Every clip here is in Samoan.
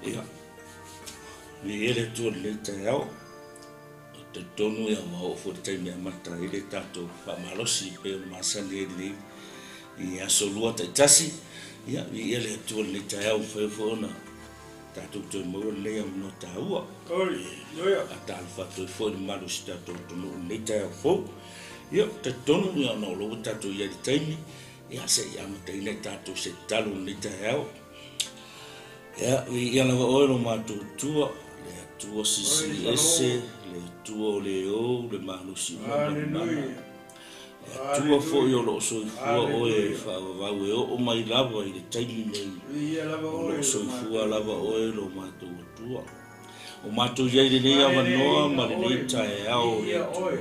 Ia, viia le Atua i lenei taeao. Ou te talitonu ia ua oo foi le taimi e amata ai le tatou faamalosi e pei ona masani ai lenei i aso lua taitasi. Ia, viia le Atua i lenei taeao ua mafai foi ona tatou toe maua lenei avanoa taua. E faatalofa atu ai foi i le mamalu o si tatou atunuu i lenei taeao fou. Ia, ou te talitonu ia ona o lea ua tatou i ai i le taimi, ia se i amataina i tatou se tatalo i lenei taeao. Ia, viia lava oe lo matou Atua, le Atua Silisili Ese, le Atua o le ou, le malosi uma ma le mana. Le Atua foi o lo o soifua oe e faavavau e oo mai lava i le taimi nei, o lo o soifua lava oe lo matou Atua. O matou i ai i lenei avanoa ma lenei taeao o le Atua.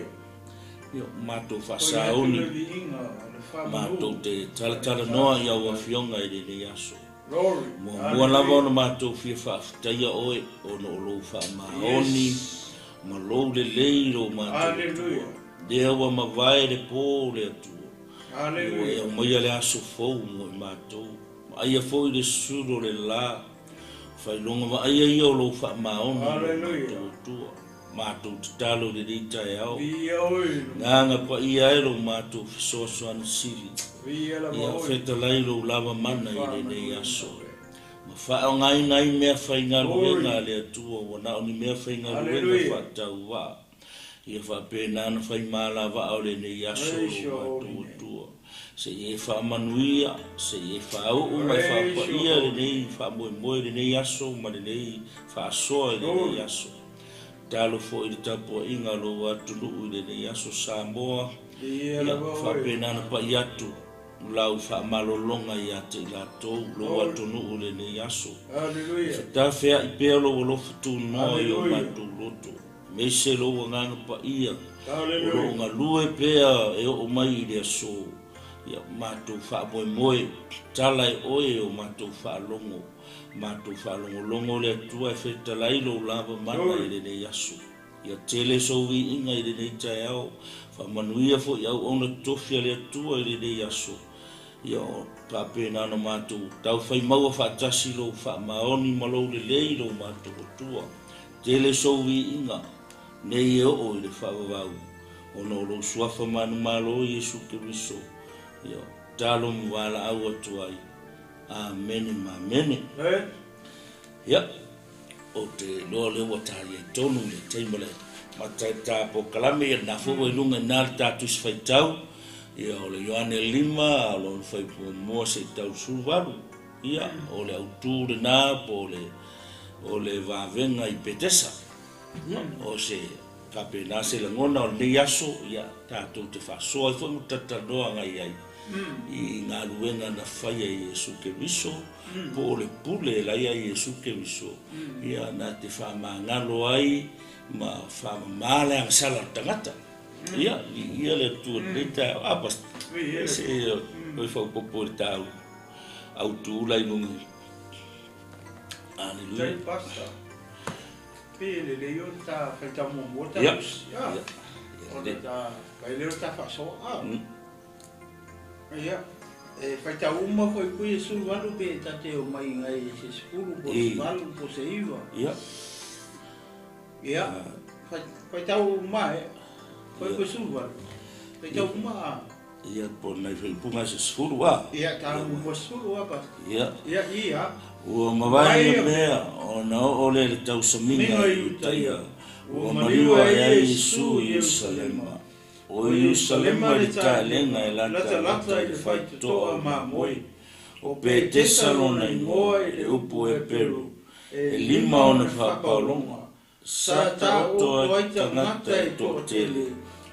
Ia, o matou faasaoni, matou te talatalanoa i au Afioga i lenei aso. Muamua lava ona matou fia faafetaia oe ona o lou faamaoni ma lou lelei i lo matou Atua. Lea ua mavae le po o le Atua, ua e aumaia le aso fou mo i matou. Vaaia foi le sulu o le la, failoga vaaia ia o lou faamaoni i lo matou Atua. Matou tatalo i lenei taeao, Agaga Paia ai lo matou fesoasoani sili, ia fetalai lou lava mana i lenei aso, ma faaaogaina ai mea faigaluega a le Atua ua na o ni mea faigaluega faatauvaa, ia faapena ona fai malavaa o lenei aso lo matou Atua. Se i e faamanuia, se i e faauu ma e faapaia lenei faamoemoe i lenei aso ma lenei faasoa i lenei aso. Tatalo foi i le tapuaiga a lou atunuu i lenei aso Samoa, ia faapena ona pai atu lau faamalologa ia te i latou, lou atunuu i lenei aso. E fetafeai pea lou alofa tunoa i o matou loto, aemaise lou Agaga Paia o lo o galue pea e oo mai i le aso. Ia matou faamoemoe, tala e oe o matou faalogo. Matou faalogologo le Atua e fetalai lou lava mana i lenei aso. Ia tele sou viiga i lenei taeao. Faamanuia foi auauna tofi a le Atua i lenei aso. Ia faapena ona matou taufai maua faatasi lou faamaoni ma lou lelei i lo matou Atua. Tele sou viiga nei e oo i le faavavau ona o lou suafa manumalo Iesu Keriso. Ia talo ma valaau atu ai. Amene ma amene. Ia, ou te iloa lea ua talia i tonu le taimi o le amata ai le ta polokalame, ia lena foi ua i luga i ina le ta Tusi Faitau, ia o le Ioane 5, lona fuaiupu muamua seia tau 18. Ia, o le autu lena po o le, o le vavega i Petesa. Ia, o se faapena se lagona o lenei aso, ia, tatou te faasoa ai foi ma talatalanoa agai ai i galuega na faia e Iesu Keriso, po o le pule e laia Iesu Keriso, ia na te faamagalo ai ma faamama le agasala o le tagata. Ia, viia le Atua i lenei taeao. A, Pastor, se oi faaopoopo i le ta autu la i luga. Aleluia. Pe lelei o le ta faitau muamua ta usi. Ona ta fai lea o le ta faasoa. Ia, e faitau uma foi pui e 18 pe ta te omai ngai se 10 po o se 8 po o se 9. Ia. Ia, faitau uma e, foi pui 18. Faitau uma. Ia, po o nai faaupuga se 10 a. Ia, ta muamua 10 a Pastor. Ia. Ia, ia. Ua mavae ia mea, ona oo lea i le tausamiga i Iutaia, ua maliu ae ai Iesu i Ierusalema. O Ierusalema le taelega e latalata i le faitotoa o mamoe, o Petesa lona igoa i le upu Heperu, e 5 ona faapaologa. Sa taoto ai tagata e toatele,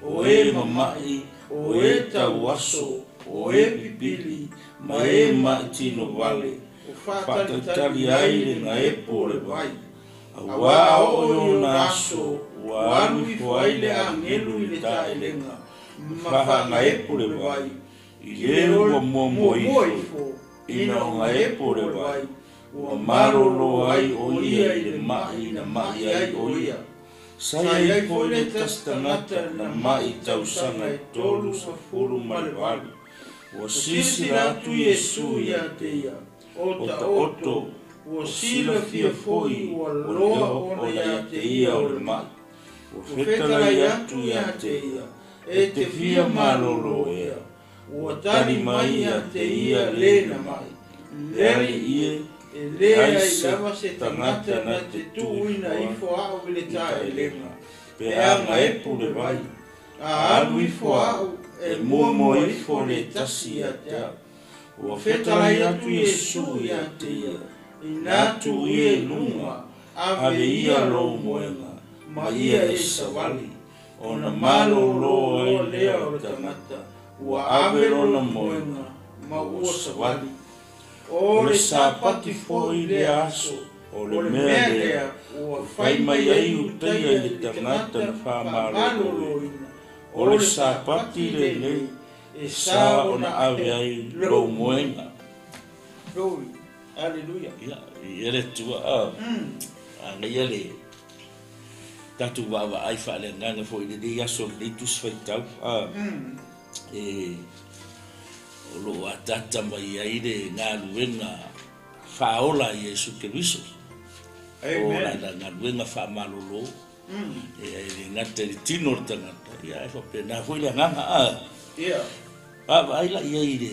o e mama'i, o e tauaso, o e pipili, ma e ma'i tino vale, faatalitali ai le gaepo o le vai. Auā a oo i ona aso, ua alu ifo ai le agelu i le taelega, ma faagaepo le vai, i le ua muamua ifo, ina o gaepo le vai, ua malolo ai o ia i le ma'i na ma'i ai o ia. Sa i ai foi le tasi tagata na ma'i tausaga e 38. Ua silasila atu Iesu ia te ia, o taoto, Ua silafia foi ua loa ona ia te ia o le ma'i. Ua fetalai atu ia te ia, E te fia malolo ea? Ua tali mai ia te ia le na ma'i, Leai ie, e leai lava se tagata na te tuuina ifo a'u i le taelega, pe a gaepu le vai. A alu ifo a'u, e muamua ifo le tasi ia te a'u. Ua fetalai atu Iesu ia te ia, Inā tuu ia i luga, ave ia lou moega, ma ia e savali. Ona malōlō ai lea o le tagata, ua ave lona moega, ma ua savali. O le Sapati foi lea aso, o le mea lea ua fai mai ai Iutaia i le tagata na faamaloloina, O le Sapati lenei e sa ona ave ai lou moega. Glory. Hallelujah. Ia, ia le Atua, a, manaia le tatou vaavaai faaleagaga foi i lenei aso i lenei Tusi Faitau, a, e, o lo o ataata mai ai le galuega faaola a Iesu Keriso. O lana galuega faamalolo, e le gata i le tino o le tagata, ia ae faapena foi le agaga, a. Vaavaai la i ai i le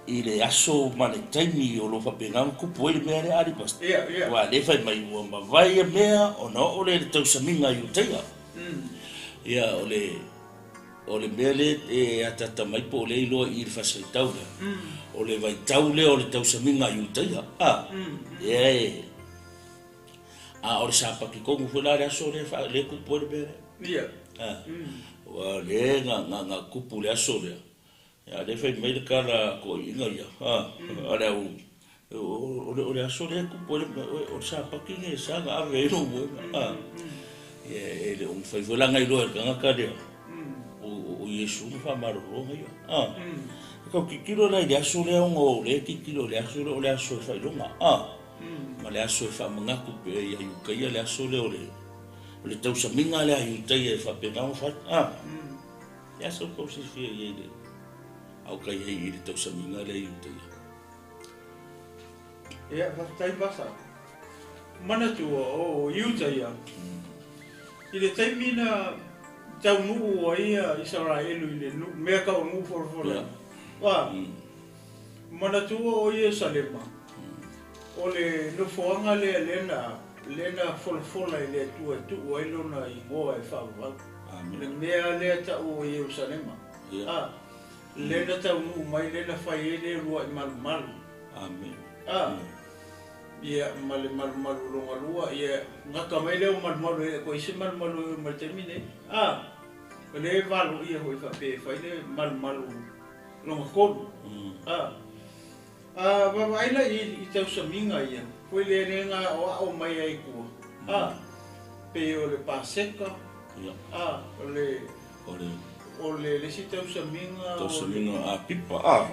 i le aso ma le taimi o lo o faapena ona tupu ai le mea lea, alii pastor. Aua o lea e fai mai ua mavae ia mea ona oo lea i le tausamiga a Iutaia. Ia o le o le mea lea e ataata mai po o lea e iloa i i le Fasi Faitau lea, o le vaitau lea o le tausamiga a Iutaia, a, lea e, a o le Sapati tonu foi la le aso lea e lea e tupu ai le mea lea. A, aua o lea na na na tupu i le aso lea, A o lea e fai mai le tala a toeaiina ia, a le au, o le aso lea e tupu ai le mea, o le Sapati lenei e sa ona ave ai lou moega, a. Ia, e le o mafai foi la ona iloa e le tagata lea, o Iesu na faamalologa ia, a. E tau tilotilo la i le aso lea ona o lea e tilotilo i le aso lea o le aso e faailoga, a, ma le aso e faamanatu pea ia Iutaia le aso lea o le tausamiga lea a Iutaia e faapena ona fai, a. E aso tou silafia i ai le aokai ai i le tausamiga lea i Iutaia? Ia, faafetai Pasa. Manatua o Iutaia, i le taimi na taunuu ai ia Isaraelu i le mea tau o nuu folafola, a, manatua o Ierusalema, o le nofoaga lea lea na folafola e le Atua e tuu ai Lona igoa e faavavau. Le mea lea tau o Ierusalema, a, lea na taunuu mai, lea na fai ai le uluai malumalu. A, ia, ma le malumalu longa lua, ia, gata mai lea o malumalu e koe se malumalu e mai le taimi nei. A, o lea e valoia foi faapea e fai le malumalu longa tolu. A, a vaavaai la i tausamiga ia, foi lea lea na aoao mai ai i tua, a, pei o le Paseka, a, o le, o le le isi tausamiga o le. Tausamiga a pipa, a,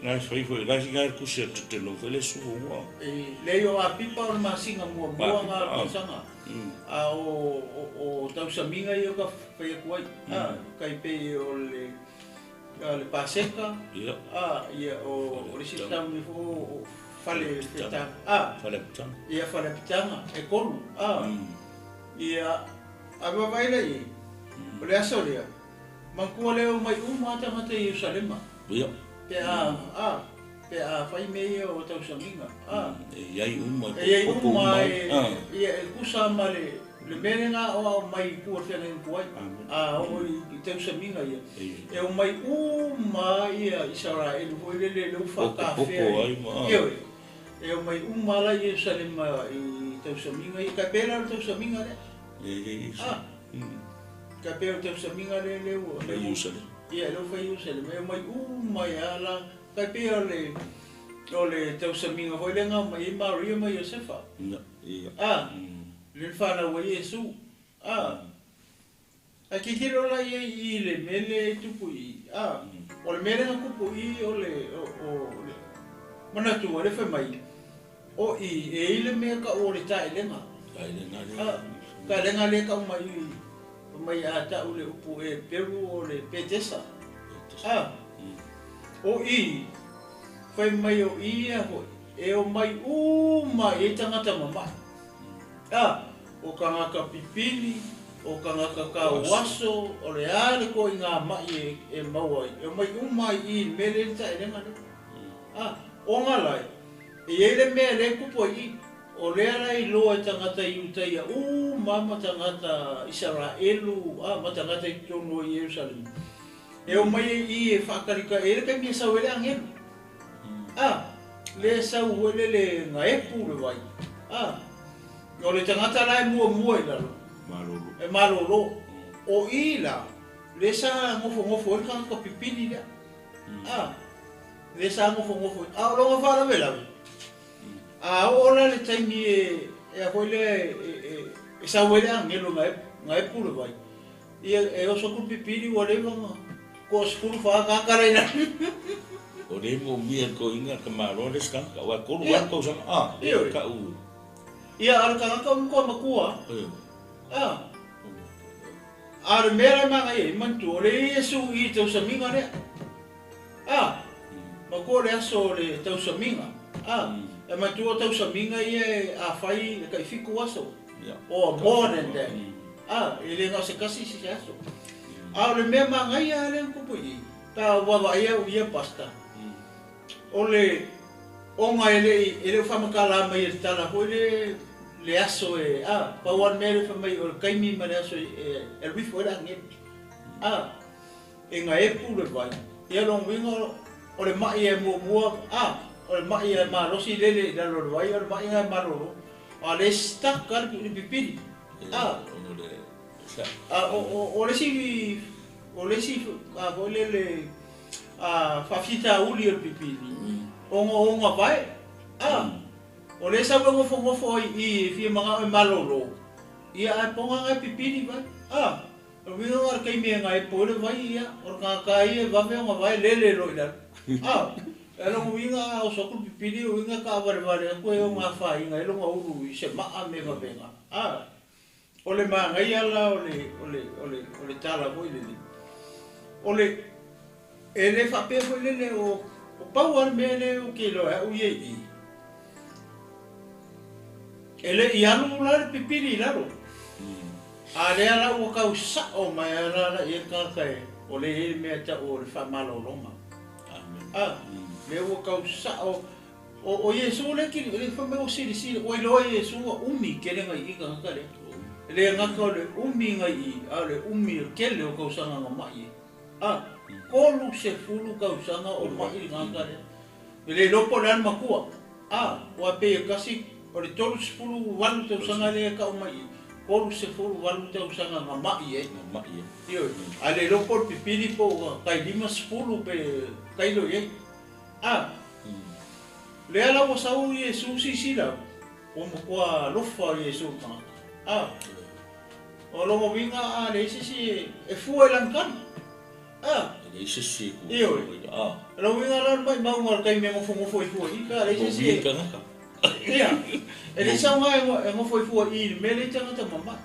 na e fai foi, na e tusi a teteno foi le suo ua. E leai o Apipa o le masina muamua na o le tausaga, a o tausamiga ia ka fai atu ai, a, tai pei o le. Le Paseka, a, ia, o le isi taimi foi o fale fetaga, a, Faleapitaga. Ia, faleapitaga, e tolu, a, ia, a vaavaai la i ai, o le aso lea, manatua lea omai uma lava tagata i Ierusalema, pe a, a, pe a fai mea ia o tausamiga, a. E i ai uma, e i ai uma, ia, e tusa ma le Le mea lea na aoao mai i tua i le feagaiga tuai, a oo i tausamiga ia, e omai uma lava ia Isaraelu foi lele lea ua faatafea i, ioe, e omai uma lava la i Ierusalema i tausamiga ia. Tai pei la o le tausamiga lea. A, tai pei o le tausamiga lea lea ua, ia, lea ua fai i Ierusalema, e omai uma ai lava la, tai pei o le, o le tausamiga foi lea na omai ai Maria ma Iosefa. A. Le fanau ai Iesu. A. Ae tilotilo la ia i i le mea lea e tupu i i. A. O le mea lea na tupu i i o le, o, o le, manatua lea fai mai, o i e i le mea tau o le taelega. Taelega lea. A. Taelega lea tau mai i, fai mai a tau le upu Heperu o le Petesa. A. O i, fai mai o i ia foi. e omai uma i ai tagata mama'i. A, o tagata pipili, o tagata tauaso, o le a le toaiga ma'i e maua ai, e omai uma ai i i le mea lea e i ai le taelega lea. A, ona la e i ai le mea lea e tupu ai i i, o lea la e iloa e tagata Iutaia uma ma tagata Isaraelu, a, ma tagata i totonu o Ierusalema, e omai ai i i e faatalitali, e i ai le taimi e sau ai le agelu. A, lea e sau foi lele gaepu le vai. A, o le tagata la e muamua i lalo, Malolo. e malolo. O i la, lea sa nofonofo ai le tagata pipili lea. A, lea sa nofonofo ai. A o lona faalavelave, a oo la le taimi e, e a foi lea e sau ai le agelo gaepu le vai, Ia, e oso atu le pipili ua leva ona 14 tagata la i lalo. O lea moomia e toeaiina ka malo le isi tagata, aua e 38 tausaga, a, lea tau. Ia, a o le tagata ua matua matua. A, a o le mea la e manaia ai, manatua, o lea Iesu i le tausamiga lea. A, matua o le aso o le tausamiga. A, e manatua o tausamiga ia a fai e tai 7 aso. Or more than that. A, e le na o se tasi se aso. A o le mea manaia lava lea na tupu i i, pe a vaavaai au i ia pastor, o le ona e le i, e le o faamatala mai e le tala foi le, le aso e, a, pau lava le mea lea fai mai o le taimi ma le aso e alu ifo ai le agelu. A, e gaepu le vai, ia lona uiga o le ma'i e muamua, a, o le ma'i e malosi lele i lalo o le vai, o le ma'i lena e malolo. A o le stuck lava le pipili. A, a o le isi, o le isi a foi lele a faafitauli o le pipili, ona o ona vae. A, o lea e sau e nofonofo ai i i e fia manao e malolo, ia ae poga na e pipili vai. A, o le uiga lena o le taimi e gaepo ai le vai, ia, o le tagata ia e vave ona vae lele loa i lalo. A, o lona uiga a oso atu le pipili, o uiga e taavalevale atu e ono afaina ai lona ulu i se maa me vavega. A, o le manaia la o le, o le, o le, o le tala foi lele, o le, e le faapea foi lele o, o pau lava le mea lea ou te iloa e au ia i i, e le i alu la le pipili i lalo. A lea la ua tau sa'o mai a la la i ai le tagata e o lea e i ai le mea e ta'u o le faamalologa. A, lea ua tau sa'o o Iesu lea kili le fai mai ua silasila ua iloa e Iesu ua umi tele nai i tagata lea. E le gata o le umi nai i a o le umi o le tele o tausaga na ma'i ai. A, 30 tausaga o ma'i le tagata lea. E le iloa po o le a le matua. A, aua e pei e tasi, o le 38 tausaga lea e tau mai i, 38 tausaga na ma'i ai. Na ma'i ai. Ioe. A le iloa po o le pipili po ua tai 50 pe tailo i ai. A, lea la ua sau Iesu silasila, ua matua alofa Iesu i le tagata. A, o lona uiga a leai se isi e fua i lana tali. A. E leai se isi e ku. Ioe. A. O lona uiga la o le maimauga o le taimi e nofonofo ai fua i i, pe a leai se isi e. tagata. Ia. E leai sau ga e nofo ai fua i i le mea lea i tagata mamae.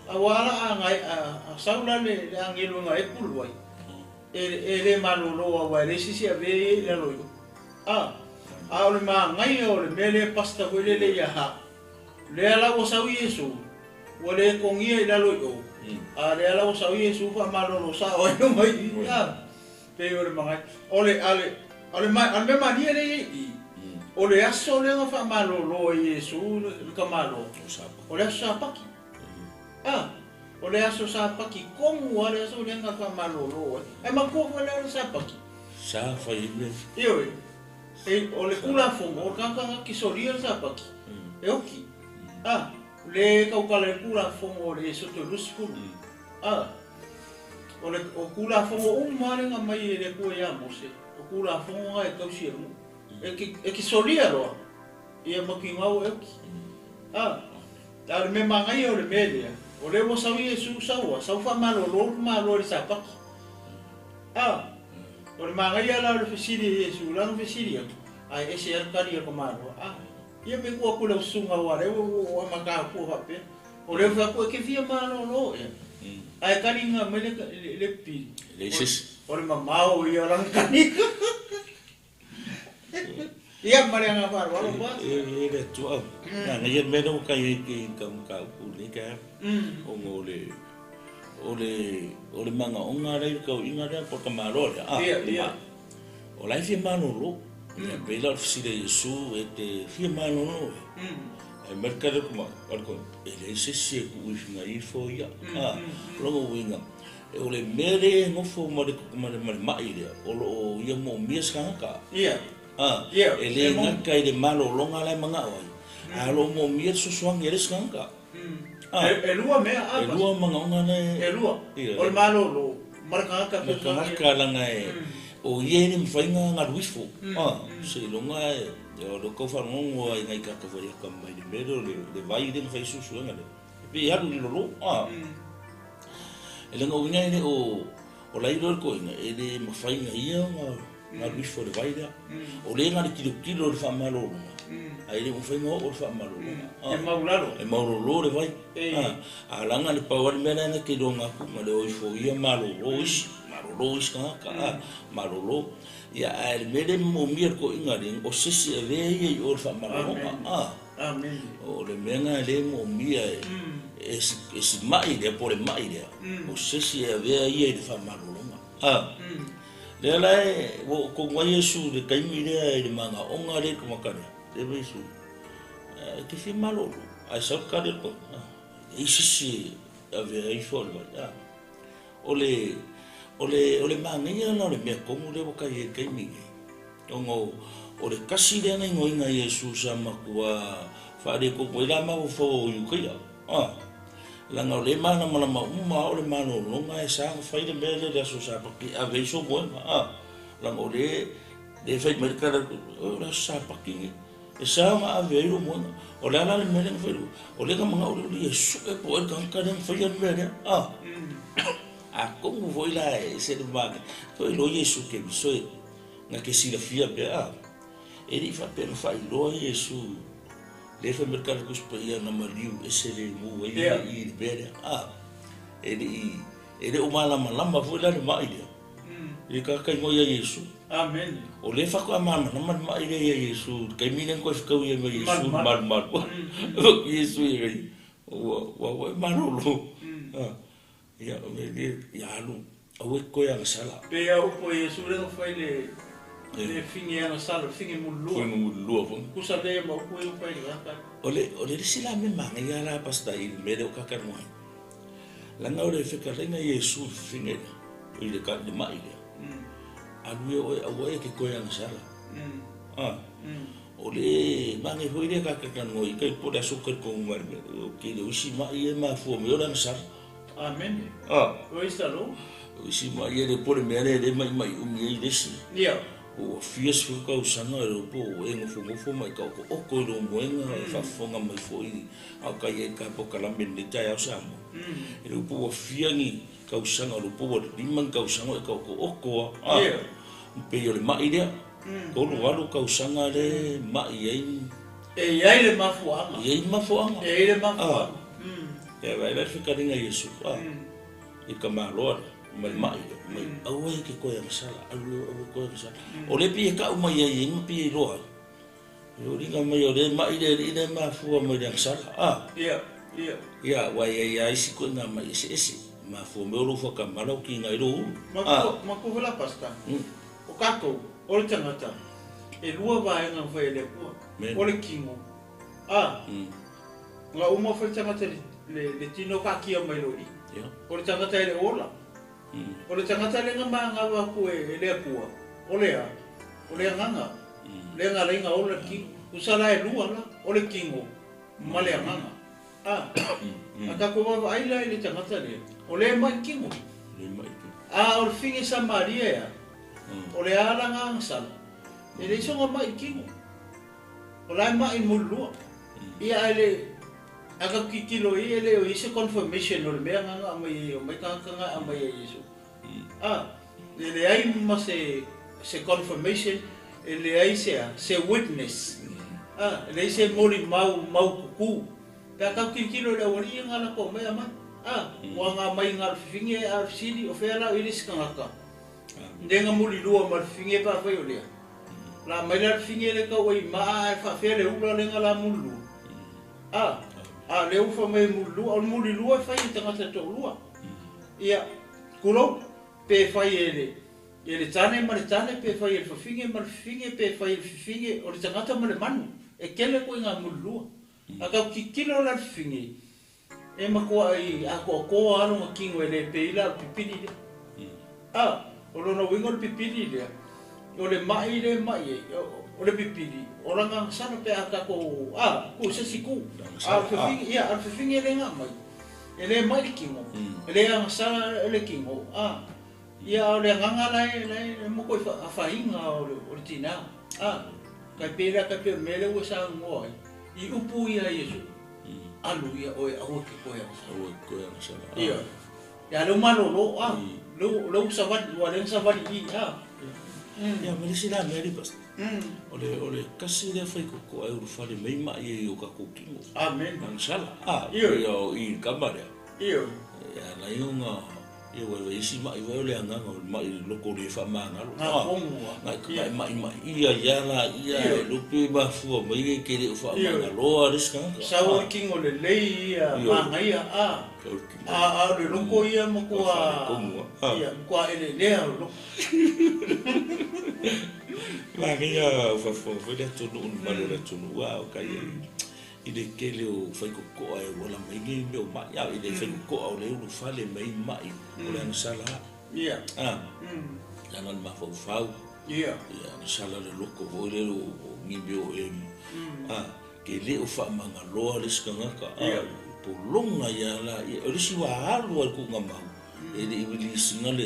Aua la a gae a sau la le agelu e gaepu le vai, e le malolo aua e leai se isi e avea ia i lalo i o. A. A o le manaia o le mea lea pastor foi lele ia ha. Lea la ua sau Iesu, ua le togia i lalo i o, a lea la ua sau Iesu faamalolo sao ai luga i i, a, pei o le magaia. O le, a le, o le, a le mea malie lea e i ai i i, o le aso lea na faamalolo ai Iesu le tamaloa, o le aso Sapati. A, o le aso Sapati tonu lava le aso lea na faamalolo ai. Ae matua foi la le Sapati. Sa fai ai mea. Ioe. E, o le Tulafono, o le tagata na tisolia le Sapati, e oki. A, le tautala i le Tulafono o le Esoto 20. A, o le o Tulafono uma lava lea na aumai e le Atua ia Mose, o Tulafono na e tausi e le nuu. E, e tisolia loa, ia mautinoa ua e oki. A, a o le mea manaia o le mea lea, o lea ua sau Iesu sau a, sau faamalolo le Malo i le Sapati. A, o le manaia la o le fesili a Iesu, o lana fesili atu, ae ese lava le tali a le tamaloa. A, ia pe tuu atu i lau susuga aua o lea ua amata atu faapea. O lea ua fai atu e te fia malolo ea, ae taliga mai le pipili. E leai se isi. O le mamao ia o lana taliga. Ia ma le agaga faaaloalo pa. E le Atua. Na ia mea lea ua kai ai ke ka mataupu i lenei taeao. Ona o le o le o le magaoga lea i le tauiga lea po o le tamaloa lea. Ah, Ia, ia. O la e fia malolo. Ia pei la o le fesili a Iesu e te fia malolo e. Ae mai le tali atu mai, o le koe, e leai se isi e tuu i ifo ia. Ah, o lona uiga, o le mea lea e nofo ma le ma le ma le mai lea, o lo o ia moomia se tagata. Ia. Ah, Ia, e le e moni. gata i le malologa la e manao ai, a o lo o moomia le fesoasoani a le isi tagata. Ah, E lua mea a e lua magaoga na E e lua. Ia. O le malolo ma le tagata Ma le fesoasoani. tagata laga e o ia e le mafai ona galu ifo. Ah, seiloga e o le tau faalogologo ai nai tagata foi aka mai le mea lea o le vai lea na fai ai suesuega lea. E pei e alu i le lolo. Ah. E leaga uiga e le o o la iloa le toeaina e le mafai ona ia ona galu ifo i le vai lea. O lea na le tilotilo i le faamalologa, ae le mafai ona oo i le faamalologa. E maulalo. E maulolo le vai. E. Ah, a laga le pau lava le mea lea na te iloga atu na le o ifo ia malolo isi, malolo isi tagata, ah, malolo. Ia ae le mea lea e momia le toeaina lea, o se isi e avea ia i o i le faamalologa. Amen. Ah. Amen. O le mea lena lea e moomia e e si mai lea po o le mai lea, o se isi e avea ia i le faamalologa. Ah. Lea la e ua oo tonu ai Iesu i le taimi lea i le magaoga lea i le tagata lea, lea ma Iesu, e te fia malolo, ae sau le tali a le toeaina, e leai se isi e avea ifo le vai. Ah. O le o le o le manaia la o le mea tonu lea ua tai ai i le taimi lenei, ona o le tasi lea na igoaina e Iesu sa matua faaletonu ai la mafaufau o Iutaia. Ah. Leaga o lea e malamalama uma lava o le malologa e sa ona fai le mea lea i le aso Sapati e ave ai sou moega. Ah. Leaga o lea e fai mai le tala, o le aso Sapati lenei, e sa ona ave ai lou moega. O le a la le mea lea na fai ai? O lea na manao le alii e sue po o ai le tagata lea na faia le mea lea. Ah. Atonu foi la e ese le manaia, toe iloa Iesu Keriso e na te silafia pea. Ah. E le i faapea na faailoa Iesu lea fai mai le tala Tusi Paia na maliu ese le mu ai i le mea lea. Ah. E le i e le o malamalama foi la le mai lea i le tagata igoa ia Iesu. Amen. O lea faatoa malamalama le mai lea ia Iesu i le taimi lea na toe fetaui ai ma Iesu i le malumalu. Iesu ia ia ua ua ua e malolo. Ah. Ia o le le ia alu aua e te toe agasala. Pei a upu a Iesu lea na fai le le figi agasala, le figi mululua. Figi mululua foi. Tusa lea ma upu ia ua fai i le tagata. O le o le isi la mea manaia la Pastor i le mea lea o tatalanoa ai, leaga o le fetalaiga a Iesu i le fafine lea, i le le mai lea, alu ia oe aua e te toe agasala. Ah. O le manaia foi lea tatalanoa i tai po o le aso talitonu mai le mea, o tele o isi mai ia e mafua mai o le agasala. Amene. Ah. Praise the Lord. O isi mai e le po le mea lea e le maimai umi ai le isi. Ia. Ua fia sefulu tausaga e iloa po o e nofonofo ma e taoto'oto i lou moega e faafofoga mai foi a o kai ai ka polokalame i lenei taeao Samoa. E iloa po ua fia ni tausaga, iloa po ua 5 ni tausaga o e taoto'oto a. Ia. Pei o le ma'i lea, 3, 8 tausaga lea e ma'i ai. E i ai le mafuaaga. E i ai le mafuaaga. E i ai le mafuaaga. Ia vaai la le fetalaiga a Iesu, a, i le tamaloa lea, ma le mai lea, mai, aua e te toe agasala, alu lea aua e toe agasala. O lea e pei e tau mai ai e ma pei e iloa ai. E uliga mai o lea mai le alii lea e mafua mai le agasala, a. Ia, ia. Ia, aua e i ai lava isi ituaiga mai eseese, mafua mai o lou whakamala o kiga ai lou ulu. Matua, matua foi la pastor. O tatou, o le tagata, e lua vaega na fai e le Atua. Amen. O le tino, a. Na uma foi le tagata i le tino taatia mai loa i i. O le tagata e le o ola. O le tagata lea na magava atu e le Atua, o le a? O le agaga. Lea na ala ai ona ola le tino. Tusa la e lua la, o le tino ma le agaga. A, a tatou vaavaai la i le tagata lea, o lea e mai tino. A o le fine Samaria ea, o le a lana agasala, e leai sona mai i tino. O la e mai mululua. Ia ae le, a tatou tilotilo i ai e le o i ai se confirmation o le mea na na aumai ai, omai tagata na aumai ai Iesu. A, e leai ma se se confirmation, e leai se a, se witness. A, e leai se molimau maututu. Pe a tatou tilotilo i le aualii ia na latou aumai aumai. A, ua na aumai na o le fifine a o le fesili, o fea la o i ai le isi tagata? Lea na mulilua ma le fifine pe afai o lea. La mai la le fafine lea e tau ai i maa ae faafefea le ula lea na la mulilua? A, a o lea ua fai mai e mulilua, o le mulilua e fai e tagata e toalua. Ia, tulou, pe fai e le e le tane ma le tane, pe fai e le fafine ma le fafine, pe fai e le fafine, o le tagata ma le manu, e tele ituaiga mulilua. A tatou tilotilo la i le fafine, E matuai atoatoa lava lona tino e le pei la o le pipili lea. A, o lona uiga o le pipili lea, o le mai lea e mai ai, o le pipili, o lana agasala pe a tatou, a, tuu i se isi itu. A o le fafine, ia, a o le fafine lea na aumai, e le mai le tino, e le agasala le tino, a, ia, a o le agaga la e, la e matuai afaina o le tina, a, tai pei la, tai pei o le mea lea ua e saunoa ai, i upu ia a Iesu. Alu ia oe aua e te toe agasala. Aua e te toe agasala. Ioe. Ia lea ua malolo a. Lea ua savali, ua lea na savali i i a. Ia ma le isi la mea alii Pastor. O le tasi lea faikokoa e ulufale mai mai ai i o tatou tino. Amen. Agasala. A, ia o i le tama lea. Ioe. E ala ai ona Ia ua iai isi ma'i foi o le agaga o le ma'i loko le faamagalo. Ngā kongu a. Nga i ma'i ma'i ia ia la ia e lupe mafua mai e ke le o faamagaloa le isi tagata. Sau o le tino lelei ia manaia a. A a o le loko ia matua ia matua eleelea o le loko. Manaia faafofoga foi le atunuu le mamalu o le atunuu a o kai i le tele o faikokoa e auala mai nei mea o ma'i, a i le faikokoa o le ulufale mai ma'i o le agasala aʻu. A, leaga le mafaufau, ia agasala le loko foi lele o ni mea o e, a, ke le o faamagaloa le isi tagata, a, pologa ia la, o le isi ua alu lava i le tuugamau, e le i release ina le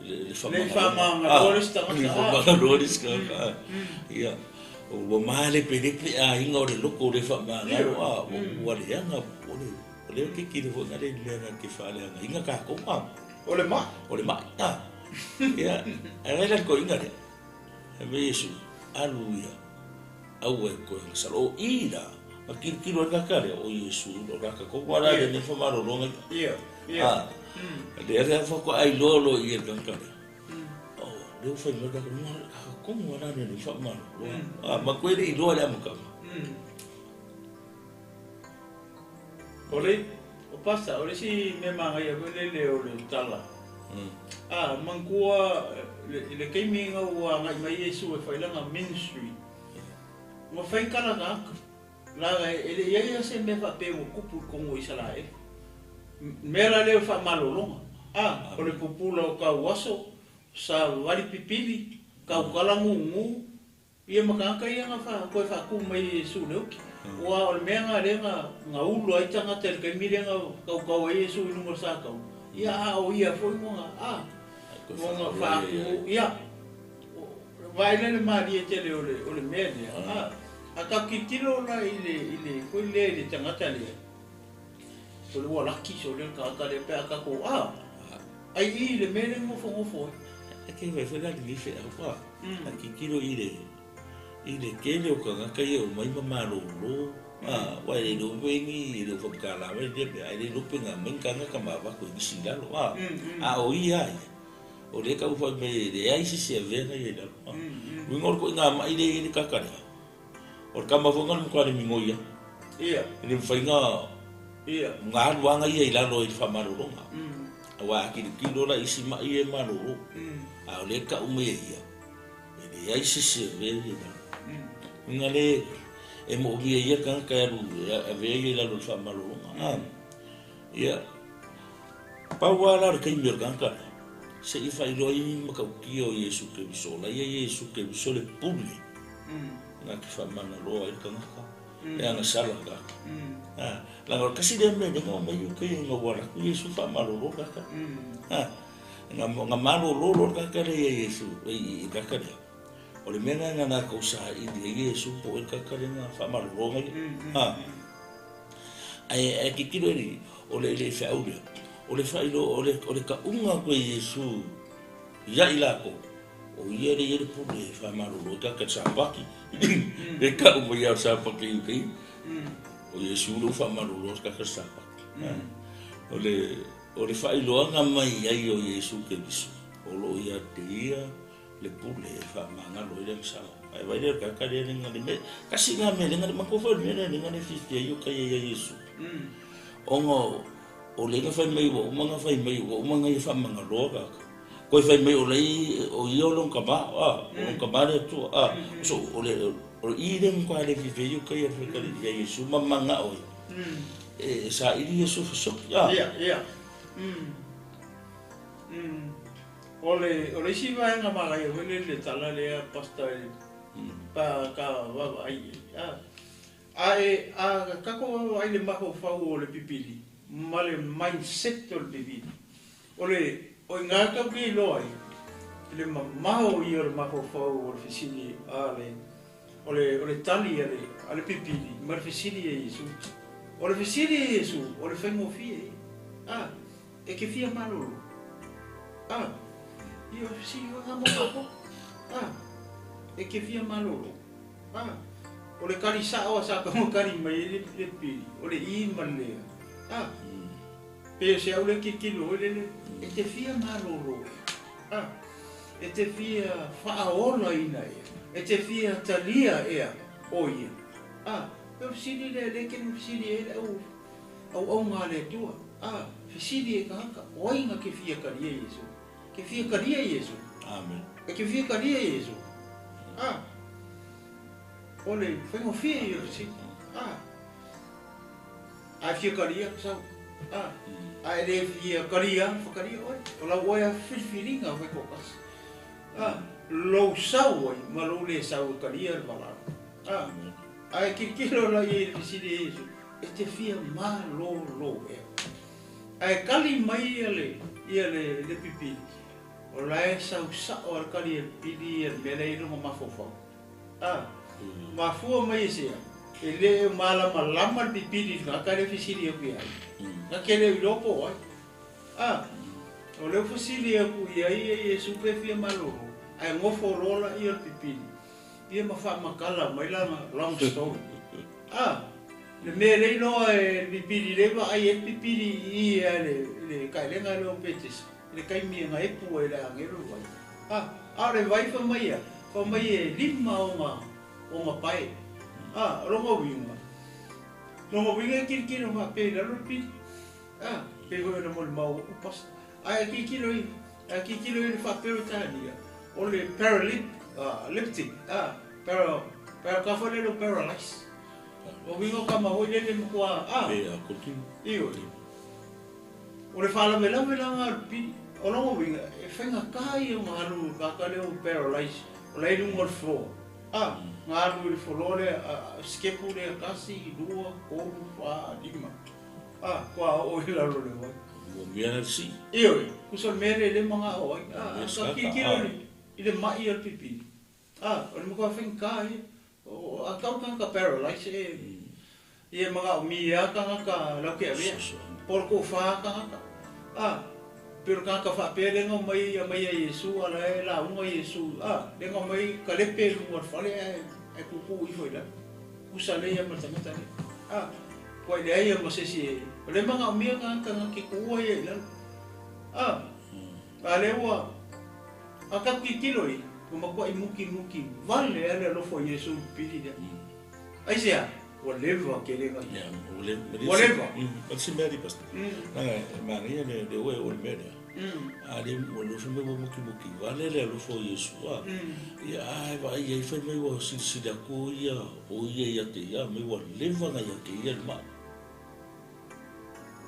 le faamagaloa le isi tagata. Le faamagaloa le isi tagata. Ia, ua malepelepe aiga o le loko o le faamagalo, a ua leaga, o le keiki le foi na le mea na te faaleagaina tatou, a. O le ma'i. O le ma'i, a. Ia, ae ai la le toeaina lea, fai mai Iesu, alu ia, aua e toe agasala. O i la, na tilotilo ai le tagata lea, o Iesu, o le tagata tonu lava la lenei faamalologa ia. Ia. A, lea lea faatoa iloa loa i i e le tagata lea, o lea ua fai mai le tagata, o le tagata tonu lava la lenei faamalologa. A, matou e le i iloa i le amataga. O le, o Pastor, o le isi mea manaia foi lele o le tala, a, manatua i le taimi ina ua agai mai Iesu e fai lana ministry, ua fai tala tagata, leaga e le i i ai lava se mea faapea ua tupu i totonu o Isaraelu. Mea la lea o le faamalologa, a, o le pupula o tauaso, savali pipili, tautala gugu, Ia ma tagata ia na toe faatu mai e Iesu i le uki. Aua o le mea na lea na ulu ai tagata i le taimi lea na tautau ai Iesu i luga o le satau, ia a o ia foi ua a, ua na faatu, ia, vaai la i le malie tele o le, o le mea lea, a, a tatou tilotilo la i le, i le, foi lea i le tagata lea, o le ua laki sole le tagata lea pe a tatou, a, ai i le mea lea e nofonofo ai. E te vaai foi la lenei feau, a. A tilotilo i le i le tele o tagata ia e omai ma malolo, a, aua e le iloa foi ni, e le o faamatala mai lea mea, ae le iloa pe na aumai ni tagata ma avatu e nisi i lalo, a. A o ia a ia, o lea e taumafai mai e leai se isi e avea na ia i lalo, a. Uiga o le ituaiga ma'i lea e i ai le tagata lea, o le tama foi lena o le matua le migoi lava. Ia. E le mafai ona Ia. ona alu lava ia i lalo i le faamalologa. Aua a tilotilo la i isi ma'i ia e malolo, a o lea e tau mai e ia, e leai se isi e avea ia i lalo. Uiga lea e moomia e ia le tagata e alu e avea ia i lalo i le faamalologa. A, ia, pau lava la o le taimi o le tagata lea, se i faailoa ai ni matautia o Iesu Keriso, o la ia Iesu Keriso le pule na te faamagaloa ai le tagata. E agasala le tagata. A, leaga o le tasi lea mea lea na omai ai tai ina ua alu atu Iesu faamalolo le tagata. A, na, na malolo loa le tagata lea ia Iesu, i, i le tagata lea. O le mea lena na latou saili ai Iesu po o ai le tagata lea na faamalolo na ia. A, ae, ae tilotilo i le, o le, le feau lea, o le faailoa, o le, o le tauga atu e Iesu ia i latou, O ia lea e i ai le pule e faamalolo ai tagata i le Sapati. E tau mai lava o le Sapati i uta ia. O Iesu lea ua faamalolo atu tagata i le Sapati. O le, o le faailoaga mai ai o Iesu Keriso, o lo o ia te ia le pule e faamagalo ai le agasala. Ae vaai lea o le tagata lea le na le mea, tasi lena mea lea na manatua foi o le mea lea lea na fiafia ai o tai ai ia Iesu. Ona o lea na fai mai ua uma ona fai mai ua uma ona ia faamagaloa tagata. Toe fai mai o lea o ia o lona tama, a, o lona tama le Atua, a. So o le o i lea na matua le fiafia ai o tai ia Iesu ma manao ai e saili Iesu fesoki, a. Ia, ia. O le, o le isi vaega manaia foi lele le tala lea Pastor e pa ka vaavaai i ai, a. A e, a tatou vaavaai i le mafaufau o le pipili ma le mindset o le pipili, o le, o i ina tatou te iloa ai le mamao ia o le mafaufau o le fesili a le, o le, o le tali a le, a le pipili ma le fesili a Iesu. O le fesili a Iesu, o le faigofie ia. A. E te fia malolo? A, ia o fesili oe mo tatou. A, e te fia malolo? A, o le kali sao a sa tago kali mai ai le, le pili, o le i ma le lea. A, pe o se au le tilotilo foi lele, e te fia malolo ea? A, e te fia faaolaina ea? E te fia talia ea o ia? A, pe o fesili lea lea e te fesili ai le au auauna a le Atua, a, fesili e tagata, o ai na ke fia talia Iesu? Ke fia talia Iesu? Amen. E ke fia talia Iesu? A, o le faigofie ia o le fesili. A, a e fia talia, sau. A, a e le fia talia, whakaria oe. O lau oe a filifiliga fai toatasi. A, lou sau ai ma lou le sau e talia le valaau. A, a e tilotilo la i ai i le fesili a Iesu, E te fia malolo ea. Ae kali mai ia le, ia le, le pipili, o la e sau sao a le kali a le pipili ia le mea la e i lona mafaufau. A, mafua mai e sea, e le o malamalama le pipili i le tagata lea e fesili atu ia ai. Na te le o iloa po o ai. A, o lea ua fesili atu i ai ia Iesu pe fia malolo, ae nofo loa la ia le pipili, ia ma faamatala mai lana long story. A, le mea lea iloa e le pipili lea vaai ai le pipili i i a le le taelega lea o Petesa i le taimi e gaepu ai e le agelo le vai. A, a o le vai fai mai a, fai mai e lima ona ona pae. A, o lona uiga, lona uiga e tilotilo faapea i lalo le pili. A, pei foi ona molimau atu Pastor. Ae tilotilo i, ae tilotilo i le faa-Peretania, o le paralyp, lyptic, a, para, para ka foi lele o paralyze. O uiga o tama foi lele matua, a, Pe a continue. Ioe. O le faalavelave la na o le pili, o lona uiga, e faigata ia ona alu i le tagata lea ua paralyze, o la e i luga o le floor. A, na alu i le floor lea, a, sikepu lea, tasi, lua, tolu, fa, lima. A, kua oo i lalo o le vai. Ua mea la le sii. Ioe, tusa o le mea lea e le manao ai. A, a tilotilo i le ma'i o le pipili. A, o le matua faigata ia. O, a tau tagata paralyze e, ia e manaomia lava tagata latou te avea. Po o le toafa tagata. A, pei o le tagata faapea lea na omai aumai ia Iesu a la e lauga Iesu, a, lea na omai kalepe i luga o le fale ae, ae tuutuu ifo i lalo. Usa lea ia ma le tagata lea. A, ua leai ia ma se isi e, o lea e manaomia tagata na te tuua ia i lalo. A, a lea ua, a tatou tilotilo i, ua matuai mukimuki vale lava le alofa o Iesu i le pili lea. Aisea? Ua leva tele na ia. Ua leva. Ua leva. O le isi mea alii Pastor, leaga e manaia le oe o le mea lea. A lea ua alofa mai ua mukimuki vale le alofa o Iesu a. Ia a e vaai ai fai mai ua silasila atu o ia o ia ia te ia mai ua leva na ia te ia le mai.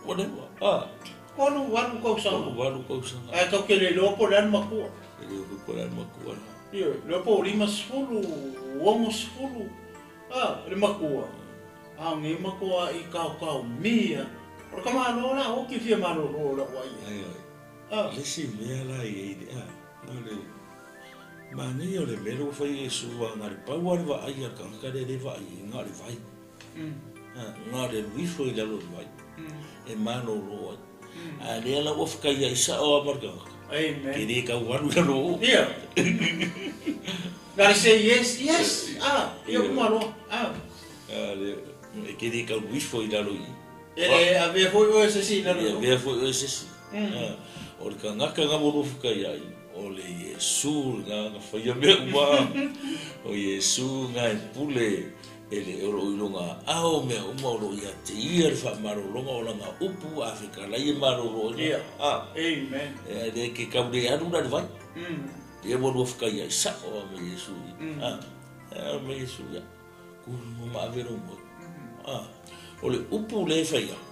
Ua leva a. 38 tausaga. 38 tausaga. Ae tatou te le iloa po o le a le matua. E le iloa po o le a le matua la. Ioe, iloa po o 50, 60, a, le matua. A o nei matua i kaokaomia. O le tamaloa la oti fia malolo o lau ai. Ai ai. A. Le isi mea la i ai le a, na o le manaia o le mea lea ua fai e Iesu a na o le pau lava le vaai a le tagata lea e le vaai ai, na o le vai. Na o le alu ifo i lalo o le vai e malolo ai. A lea la ua fetaiai sao lava ma le tagata. Amen. Ke le tau alu i lalo o. Ia. Gotta say yes, yes. Ah, ia uma loa. Ah. A le, e ke le tau alu ifo i lalo i i. E le avea foi oe e se isi i lalo i o. E le avea foi oe e se isi. O le tagata na ua lua fetaiai. O le Iesu lena na faia mea uma. O Iesu lena e pule e le o loo i lona aao mea uma o loo ia te ia le faamalologa o lana upu a fetalai e malolo ai lana a. Amen. E le ke tau le alu la i le vai. Lea ua lua fetaia ai sao a me Iesu i. A. A me Iesu ia. Ku ma ave lou moe. A. O le upu lea e fai atu.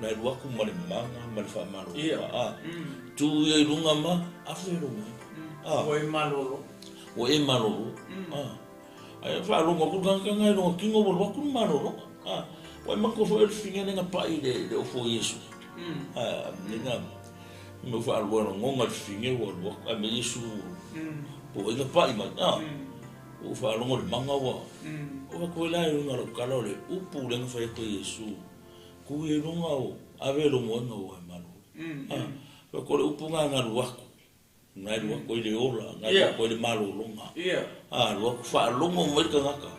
Na e alu atu ma le maga ma le faamalologa. A. Tu ia i luga ma ave lou moe. A. Ua e malolo. Ua e malolo. A. Ae faalogo atu le tagata lena i lona tino ua alu atu le malologa. A. Ua e manatua foi o le fafine lea na pai i le ofo o Iesu. A, lena mea faalua lagona i le fafine ua alu atu, ae mai Iesu po o ai na pai mai. A. Ua ou faalogo i le maga ua oo atu ai la i luga o lau tala o le upu lea na fai atu e Iesu, Tu ia i luga o ave lou moega ua e malolo. A. Fai atu o le upu lena na alu atu. Na alu atu ai le ola, na alu atu ai le malologa. A alu atu faalogo mai le tagata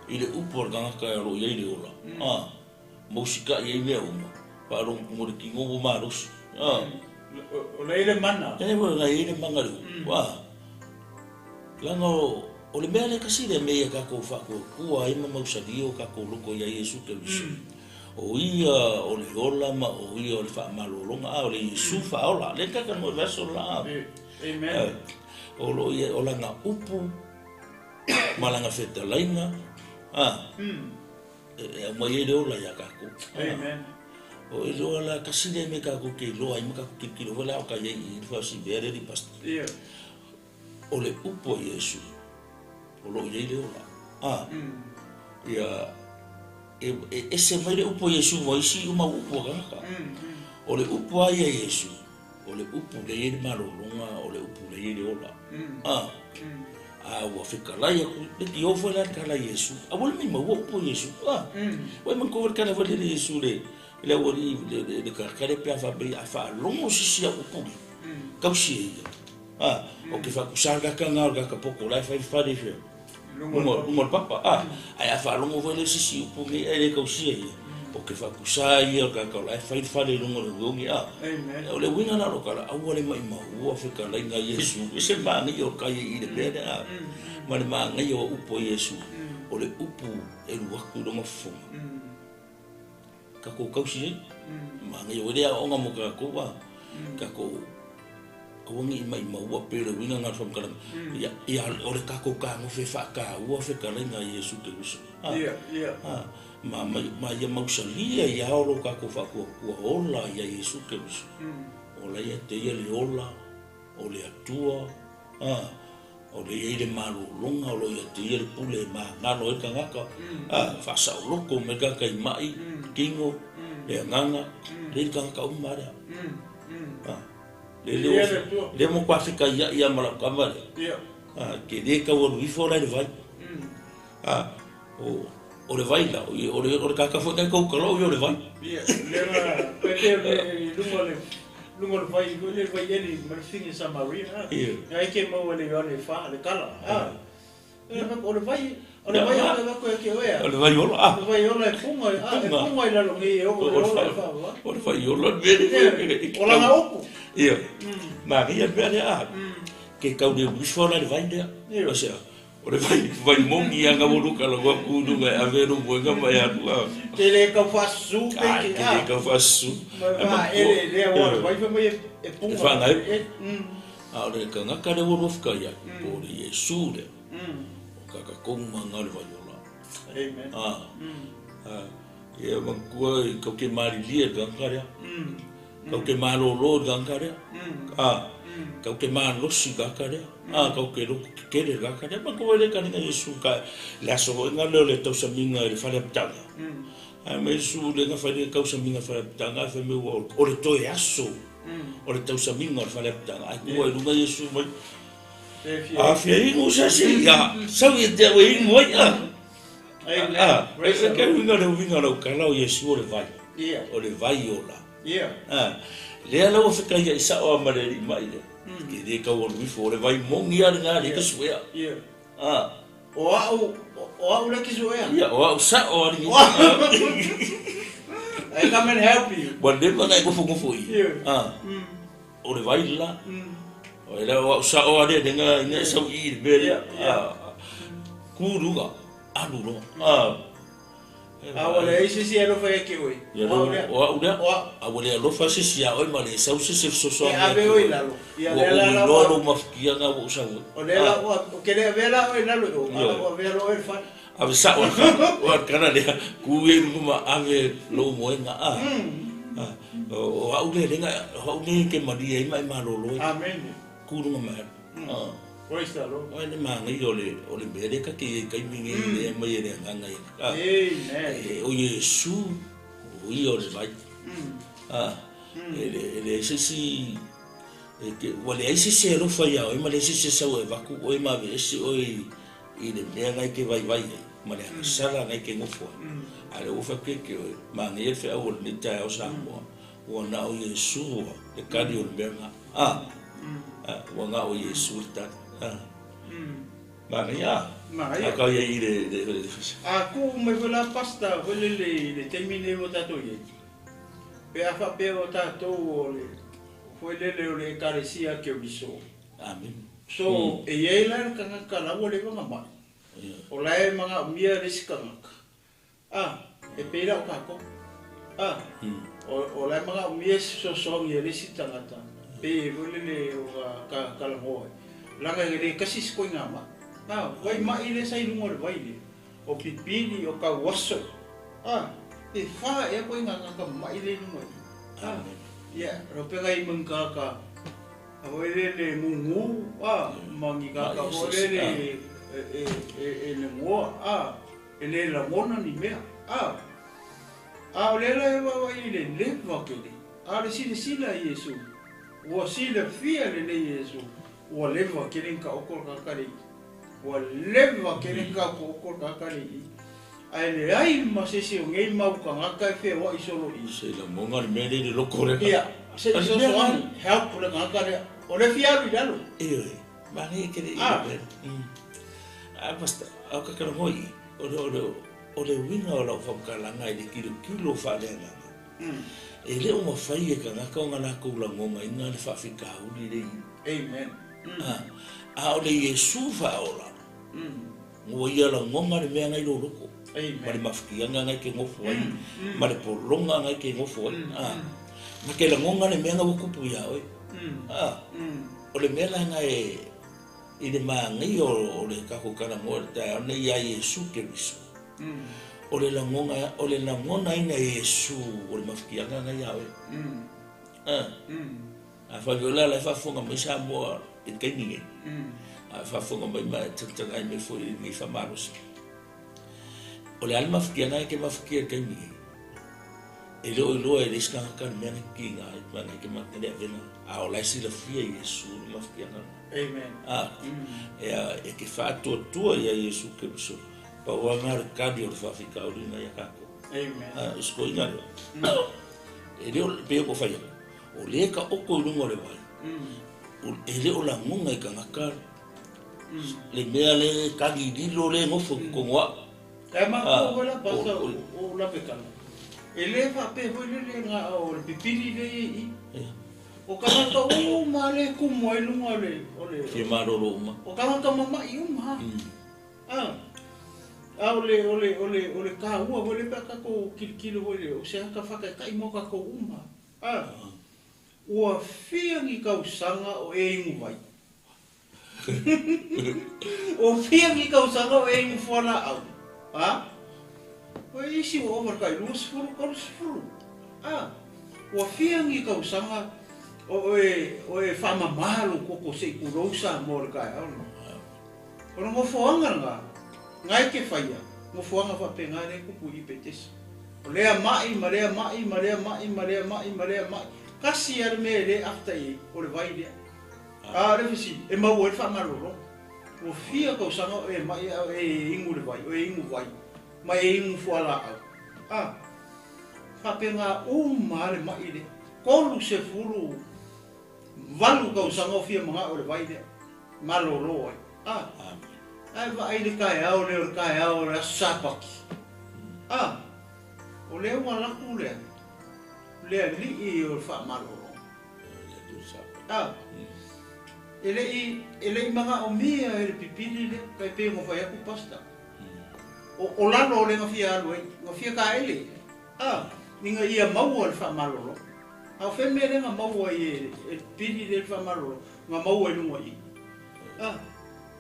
i le upu a le tagata o lo o i ai le ola. A mausita'i ai mea uma, faalogo atu mo le tino ua malosi. A. O la e i ai le mana. E na i ai le mana i le upu. A. Leaga o le mea lea tasi lea mea ia tatou faatuatua ai ma mausali o tatou loto ia Iesu Keriso. O ia o le ola ma o ia o le faamalologa, a o le Iesu faaola. Lea ka talanoa i le aso la. Amen. O lo ia o lana upu ma lana fetalaiga, a e aumai ai le ola ia tatou. Amen. O e loa la tasi lea mea tatou te iloa ai ma tatou tilotilo foi la o ka iai i le faasivea le pastor. O le upu a Iesu, o lo o i ai le ola. A, ia, e, e ese mai le upu a Iesu ma isi mau upu a tagata. O le upu a ia Iesu, o le upu lea e i ai le malologa, o le upu lea e i ai le ola. A, a ua fetalai atu, le tio foi la le tala a Iesu. Aua le maimauina upu a Iesu. A, ua e manatua foi le tala foi lele a Iesu le, le aualii, le, le, le tagata lea pe a faapea, a faalogo se isi au upu lea, tausi e ia. A, o ke faakusa le tagata lena o le tagata poto o la e fai le fale i fea? Luga o le papa. A, ae a faalogo foi le sisi upu nei ae le tausia ia, o ke faakusa ia o le tagata o la e fai le fale i luga o le ueuni. A, o le uiga la o lou tala, aua le maimauina fetalaiga a Iesu, e ese le manaia o le tai i le mea lea, a, ma le manaia o upu a Iesu, o le upu e alu atu i lona fofoga. Tatou tausi ai. Manaia ua le aoaoga mo tatou a tatou aua ne i maimaua pei o le uiga lena o le faamatalaga. Ia, ia o le tatou fetagofe e faataua fetalaiga a Iesu Keriso. A, ma, ma, ma ia mausali ai lava lo tatou faatuatua ola ia Iesu Keriso. Ola ia te ia le ola o le Atua, a, O lea e i ai le malologa o lo o ia te ia le pule e magalo ai le tagata, a, faasaoloko mai le tagata i ma'i, tino, le agaga, lea le tagata uma lea. A, lea, lea, lea matua fetaia'i lava ma lau tama lea. A, ke le tau alu ifo la i le vai. A, o, o le vai la, o le, o le tagata foi lena e tautaloo ia o le vai. Ia, lea na, pe te i luga o le, luga o le vai, foi le vai eli ma le fafine Samaria, a. Ia. Ai ke maua e le Ioane e fa, le tala, a. O le vai, o le vai ola e avatu ia te oe, a. O le vai ola, a. O le vai ola e puga, a, e puga i lalo nei e oo i le ola e faavavau. O le vai ola le mea lea. O lana upu. Ia. Manaia le mea lea, a. Ke tau le uifa la le vai lea. Ia. O se a. O le vai, vai moni ia nga ulu ka lau aku nu ngai ave lu moe nga mai anu a. Ke le kau faasusu pe ke a. Ke le kau faasusu. Ma va ele lea ua le vai fai mai e punga. E whangai. A o le kangaka le ua luafika ia, po o le Iesu lea. O kaka kou ma nga le vai ola. Amen. A. A. Ia manatua i kau ke malilie le kangaka lea. Kau ke malōlō i le tagata lea. A, kau ke malosi i le tagata lea. A, kau ke loto kekele i le tagata lea. Manatua ai le kaliga Iesu ka le aso hoʻi lea o le tausamiga i le fale apitaga. Ae mai Iesu le na fai le tausamiga i le fale apitaga, ae fai mai ua o le toe aso o le tausamiga o le fale apitaga. Ae tua i luga Iesu mai, A fia inu se isi, ia, sau ia te au e inu ai, a. A, e ke uiga le uiga o lau tala o Iesu o le vai. O le vai ola. A, lea la ua fetaia'i sa'o a ma le alii ma'i lea. Ke le tau alu ifo, o le vai moni a lena lea e te suea. A. O a'u, o a'u lea e te suea. Ia, o a'u sa'o a lenei. I come and help you. Ua leva ona e nofonofo i i. A. O le vai la. O le au sao ale le nga ina sau i le mea lea. Ku luga, alu loa. A ua leai se isi e alofa ia te oe. Ia o au lea. A ua le alofa se isi ia oe ma le sau se isi e fesoasoani E ave oe i lalo. Ia lea la la. Ua ou iloa lou mafukiaga ua ou sau ai. O lea la ua, ou te le avea la oe i lalo i o, a ua avea loa oe i le fale. Ave sao i le fale. O le tala lea, ku ia i luga ma ave lou moega. O au lea lenga, o au lea e te malie ai ma e malolo ai. Amene. Ku luga ma alu. Praise the Lord. Ai le manaia o le o le mea lea ta te i ai taimi nei lea mai e le agaga ia. Amen. O Iesu, o ia o le vai. E le e leai se isi e te ua leai se isi e alofa ia oe ma leai se isi e sau e avatu oe ma aveese oe i le mea na e te vaivai ai ma le agasala na e te nofo ai. A o lea ua faapea te oe, manaia le feau o lenei taeao Samoa, ua na o Iesu le tali o le mea lena. A, ua na o Iesu le tali. A, manaia a? Manaia. A kau ia i le, le, le, A tuu mai foi la Pastor foi lele i le taimi lenei ua tatou i ai, pe a faapea o tatou o le foi lele o le Ekalesia Keriso. Amene. So, e i ai la le tagata la ua leva ona mai, o la e manaomia le isi tagata. A, e pei la o tatou. A, o la e manaomia se fesoasoani a le isi tagata, pei foi lele o ka talanoa ai, leaga e le tasi se koina mai. A, vai mai lea sa i luga o le vai lea, o pipili, o tauaso, a, e fa ea koina tagata mai lea i luga i i. A, ia, lopega i ma ni tagata a foi lele gugu, a, ma ni tagata foi lele e legoa, a. E le lagona ni mea. A, a o lea la e vaavaai i le leva tele, a o le silasila i Iesu, ua silafia lelei e Iesu, ua leva tele ni taoto le tagata le i. Ua leva tele ni taoto le tagata le i. Ae leai ma se isi o nei mau tagata e feoai solo i. Se lagona le mea lea i le loko lea. Ia, se i fesoasoani, help le tagata lea. O lea e fia alu i lalo. Ioe, manaia tele i le mea. A pastor, a o ka talanoa i i, o le, o le, o le uiga o lau faamatalaga i le tilotilo faaleagaga, e le o mafai e tagata ona latou lagonaina le faafitauli le i. Amen. A, a o le Iesu faaola, ua ia lagona le mea na i lou loto, ma le mafatiaga na e te nofo ai, ma le pologa na e te nofo ai. A, na te lagona le mea na ua tupu ia oe. A, o le mea la na e, I le manaia o le tatou talanoa i le taeao lenei ia Iesu Keriso, o le lagona, o le lagonaina e Iesu o le mafatiaga lena ia oe. A fai foi la la e faafofoga mai Samoa i le taimi nei, a faafofoga mai ma e tagatagai mai foi i lenei faamalosi. O le a le mafatiaga e te mafatia i le taimi nei? E le o iloa e le isi tagata le mea na tiga ai, ma na te le avega, a o la e silafia e Iesu le mafatiaga lena. Amen. A, e, e te faatuatua ia Iesu Keriso, pau lava lena o le tali o le faafitauli lena ia tatou. Amen. A, o si toeaina lea, e le o, pei ona ou fai atu, o lea e taoto i luga o le vai, e le o lagona e tagata le mea lea e tagi lilo lea e nofo i totonu o au. Ae matou foi la pastor o Lapekala, e le faapea foi lele na o le pipili lea e i i. O tagata uma lea e tumu ai luga o le, o le. Fia malolo uma. O tagata mama'i uma ha. A o le, o le, o le, o le taua foi lea pe a tatou tilotilo foi lea, o se ata faataitai mo tatou uma. A, ua fia ni tausaga o e inu vai. Ua fia ni tausaga o e inu fualaau, a? O isi ua ova i le tai 20, 30, a? Ua fia ni tausaga o e, o e faamama lou toto se i tulou Samoa i le taeao lenei. O le nofoaga lena, na e te faia, nofoaga faapena lea e tupu i Petesa. O lea mai ma lea mai ma lea mai ma lea mai ma lea mai, tasi lava le mea e le after i ai, o le vai lea. A o le fesili, e maua ai le faamalologa? Ua fia tausaga o e mai a o e inu le vai, o e inu vai, ma e inu fualaau. A, faapena uma lava le mai lea. 38 tausaga o fia manao i le vai lea, malolo ai. A, ae vaai le taeao lea o le taeao o le Aso Sapati. A, o lea ua alu atu lea, le alii o le faamalologa. E le'i maga'omia e le pipili lea tai pei ona fai atu pastor. O lalo o le gafia alu ai, gafia taele a ina ia maua le faamalologa. A o fea mea lea na maua ai e le pipili lea le faamalologa? Na maua i luga i i. A,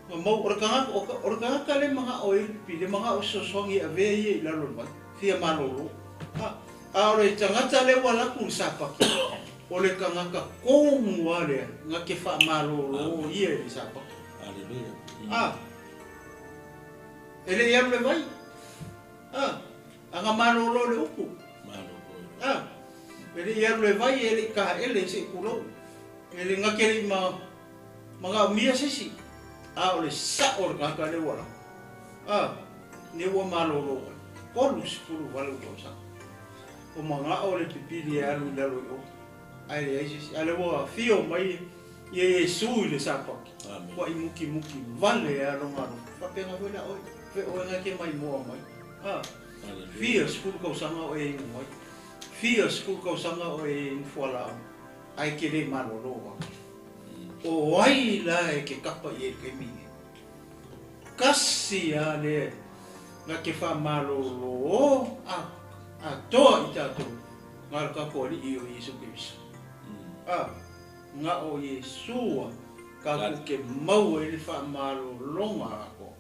na maua, o le tagata, o le tagata lea e mana'o ai le pipili, e mana'o fesoasoani e avea ia i lalo o le vai, fia malolo. A, a o le tagata lea ua alu atu i le sapati, o le tagata tonu lava lea na te faamalolo ia i le sapati. Aleluia. A, e le i alu le vai. A, a na malolo le upu. Malolo. A, e le i alu le vai, e le i taele se i tulou. E le na te le i maga'omia se isi. A o le sa'o o le tagata lea ua alu atu. A, lea ua malolo ai. 38 tausaga. O maga'o le pipili e alu i lalo i o. Ae leai se isi. A lea ua afio mai ia Iesu i le sapati. Amen. Ua i mukimuki vale a lona alofa. Faapena foi la oe. Fe oe na te maimoa mai. A, Aleluia. fia 10 tausaga o e inu mai. Fia 10 tausaga o e inu fualaau. Ae ke le malolo au. O ai la e ke kapa i e taimi nei. Kasi a le na ke faamalolo a toa i tatou na le tatou Alii o Iesu Keriso. A, na o Iesua tatou ke maua i le faamalologa atoa.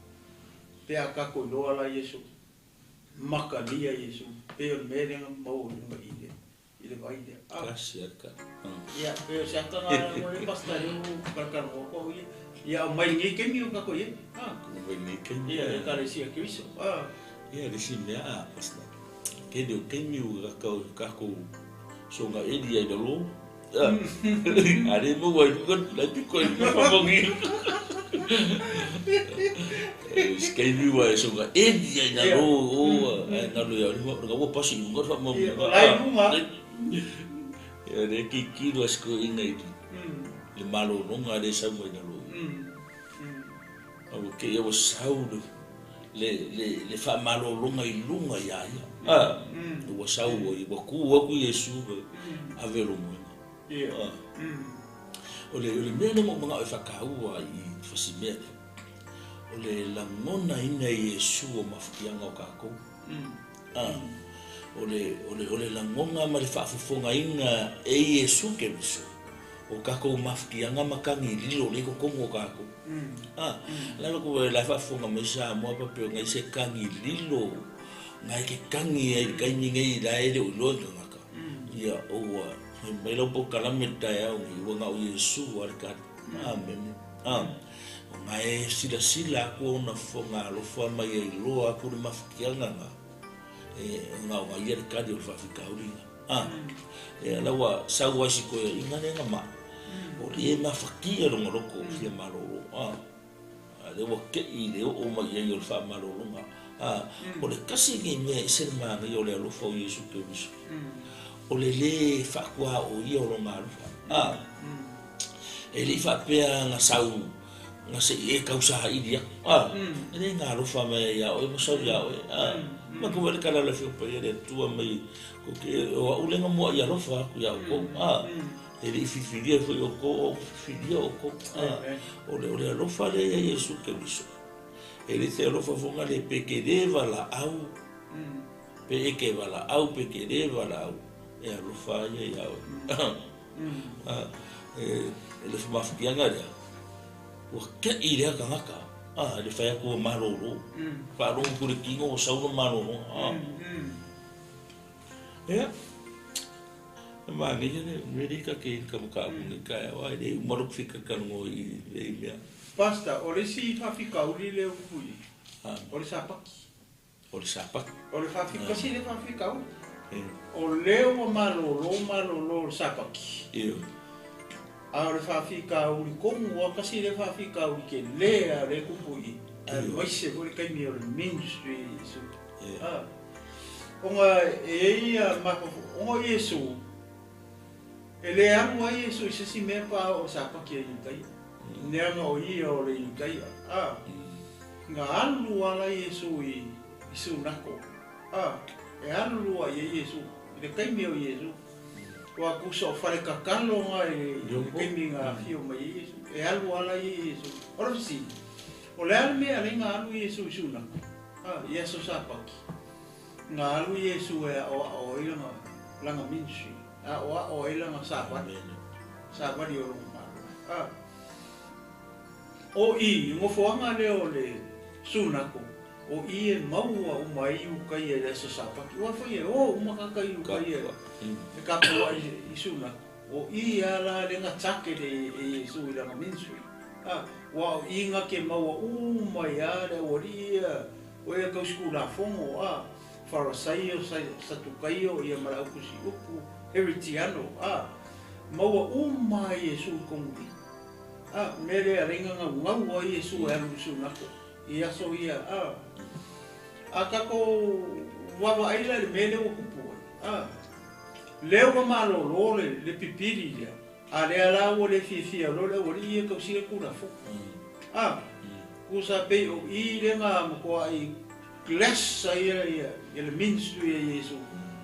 Pe a tatou iloa la Iesu, makalia Iesu, pe o le mea lea na maua i luga i le i le vai lea. A, Kasi a ka. ia, pe o se ata na mo le pastor lea ua talatalanoa atu au ia. Ia aumai lenei taimi o tatou i ai. A, Mai nei taimi. ia, Ekalesia Keriso. A, Ia le isi mea a pastor. Ke le o taimi o kākou kākou songa eli ai lalo. A le mo wai luga la piko i luga whamongi. Skeimi wa e songa eli ai lalo o ai ngalo ia lima nga ua pasi i luga whamongi. Ia, o lai luga. Ia le kikilo a siko inga i le malologa le sau mai lalo. Au ke ia ua sau le faamalologa i luga ia ia. A, ua sau ai, ua ku aku Iesu ave lo moena. Ia. A, o le mea lea mo manga'o e faataua i fasimea lea. O le lagona ina Iesu o mafukiaga o tatou. A, o le lagona ma le faafofogaina e Iesu Keriso o tatou mafukiaga ma kagi lilo le totonu o tatou. A, la lo ko la faafofoga mai Samoa pape o ngai se kagi lilo ngai ke kagi ai le taimi nei la e le o iloa i tagata. Ia ua fai mai lau polokalame le taeao nei ua ga'o Iesu a le kali. Amene. A, o ngai silasila aku ona fofoga alofa mai ai loa aku le mafukiaga ga e o ga'o ia le kali o le faafitauliga. A, e la ua sau ai sikoia inga le nga ma. O le mafakia longa loko fia malolo. A, a le ua ke'i le o'o mai ai o le faamalologa. A, o le kasi nei mea e se le magaia o le alofa o Iesu Keriso. O le lē faakuā o ia o lona alofa. A, e le'i faapea ga sau ga se'i e tausaili aku. A, e lē ga alofa mai ai iā oe ma sau iā oe. A, ma ku le kala le fio paia le Atua mai ko ke o a'u lega mua'i alofa aku iā oukou. A, e le'i filifilia foi oukou o filifilia oukou. A, o le alofa lea ia Iesu Keriso. E le te alofa foga le pe ke lē valaau pe e ke valaau pe ke lē valaau e alofa ia iā oe. A, e le mafukiaga lea ua ke'i lea tagata. A, le fai atu ua malolo. Faalogo ku le tino o sau le malologa. A, ia. E manaia le mea lea ka ke ka mataupu nei taeao ai le uma loku fikakalanoa i le mea. Pastor, o le isi faafitauli lea ua pui, A, o le sapaki. O le sapaki. O le kasi le faafitauli. E, O lea ua malolo malolo le sapaki. Ia. A o le faafitauli tonu a kasi le faafitauli ke lē a le tupu i. Aemaise foi le taimi o le ministry Iesu. E, A. Ona e ai ia ona o Iesu, e le alu ai Iesu i se isi mea pa o sapaki a Iutaia. Leaga o ia o le Iutaia. A, na alu ala Iesu i sunako. A, e alu ai e Iesu. I le taimi o Iesu. Ua kusa o fale kakalo nga i le taimi nga afio mai ai Iesu. e alu ala i Iesu. O le fesili, o le a le mea e ala ai ona alu Iesu i Sunako, a, i aso Sapati? Na alu Iesu e aʻoaʻo ai lana, lana ministry, aʻoaʻo ai lana savali, savali o lona Malo. A, o i, nofoaga lea o le Sunako, o i e maua uma ai Iukaia i le aso Sapati. Ua foi e o uma tagata Iukaia e tapuaʻi i Sunako. O i a la le na takele e Iesu i lana ministry. A, ua o i na ke maua uma ai a le aualii ia, o ia tausi Tulafono, a, Farasaio, Satukaio, ia ma le au tusi upu, Heritiano, a, maua uma ai Iesu i tonu i. A, mea lea alai na naunau ai Iesu e alu i Sunako i aso ia, a. A tatou vaavaai la i le mea lea ua tupu ai, a. Lea ua malolo le pipili lea, a lea la ua le fiafia loa le aualii ia tausia le Tulafono. A, tusa pei o i lea na matuai clash ai ia le ministry a Iesu,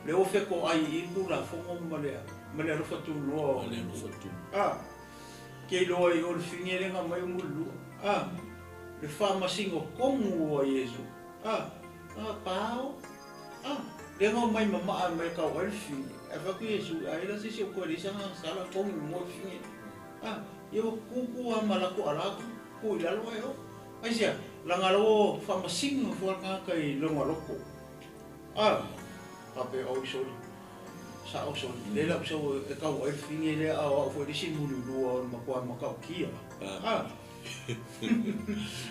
lea ua fetoai i i le Tulafono ma le ma le alofa tunoa o le alofa tunoa. A, ke iloa i o le fine lea na aumai o Mulilua. A, le faamasino tonu a Iesu. A, a pao. A, lea na omai mamaa mai kau ai le fine. Ae fai atu Iesu, Ai la se isi o koe leai sana sala togi mo le fine. A, ia ua kuku a ma latou ala atu, tu i lalo ae o. Aisea? Laga la ua faamasino ifo le tagata i lona loto. A, faapea, Oi soli, sao soli, lea la ua sau e kau ai le fine lea a o au foi le isi mulilua o le matua matautia. A,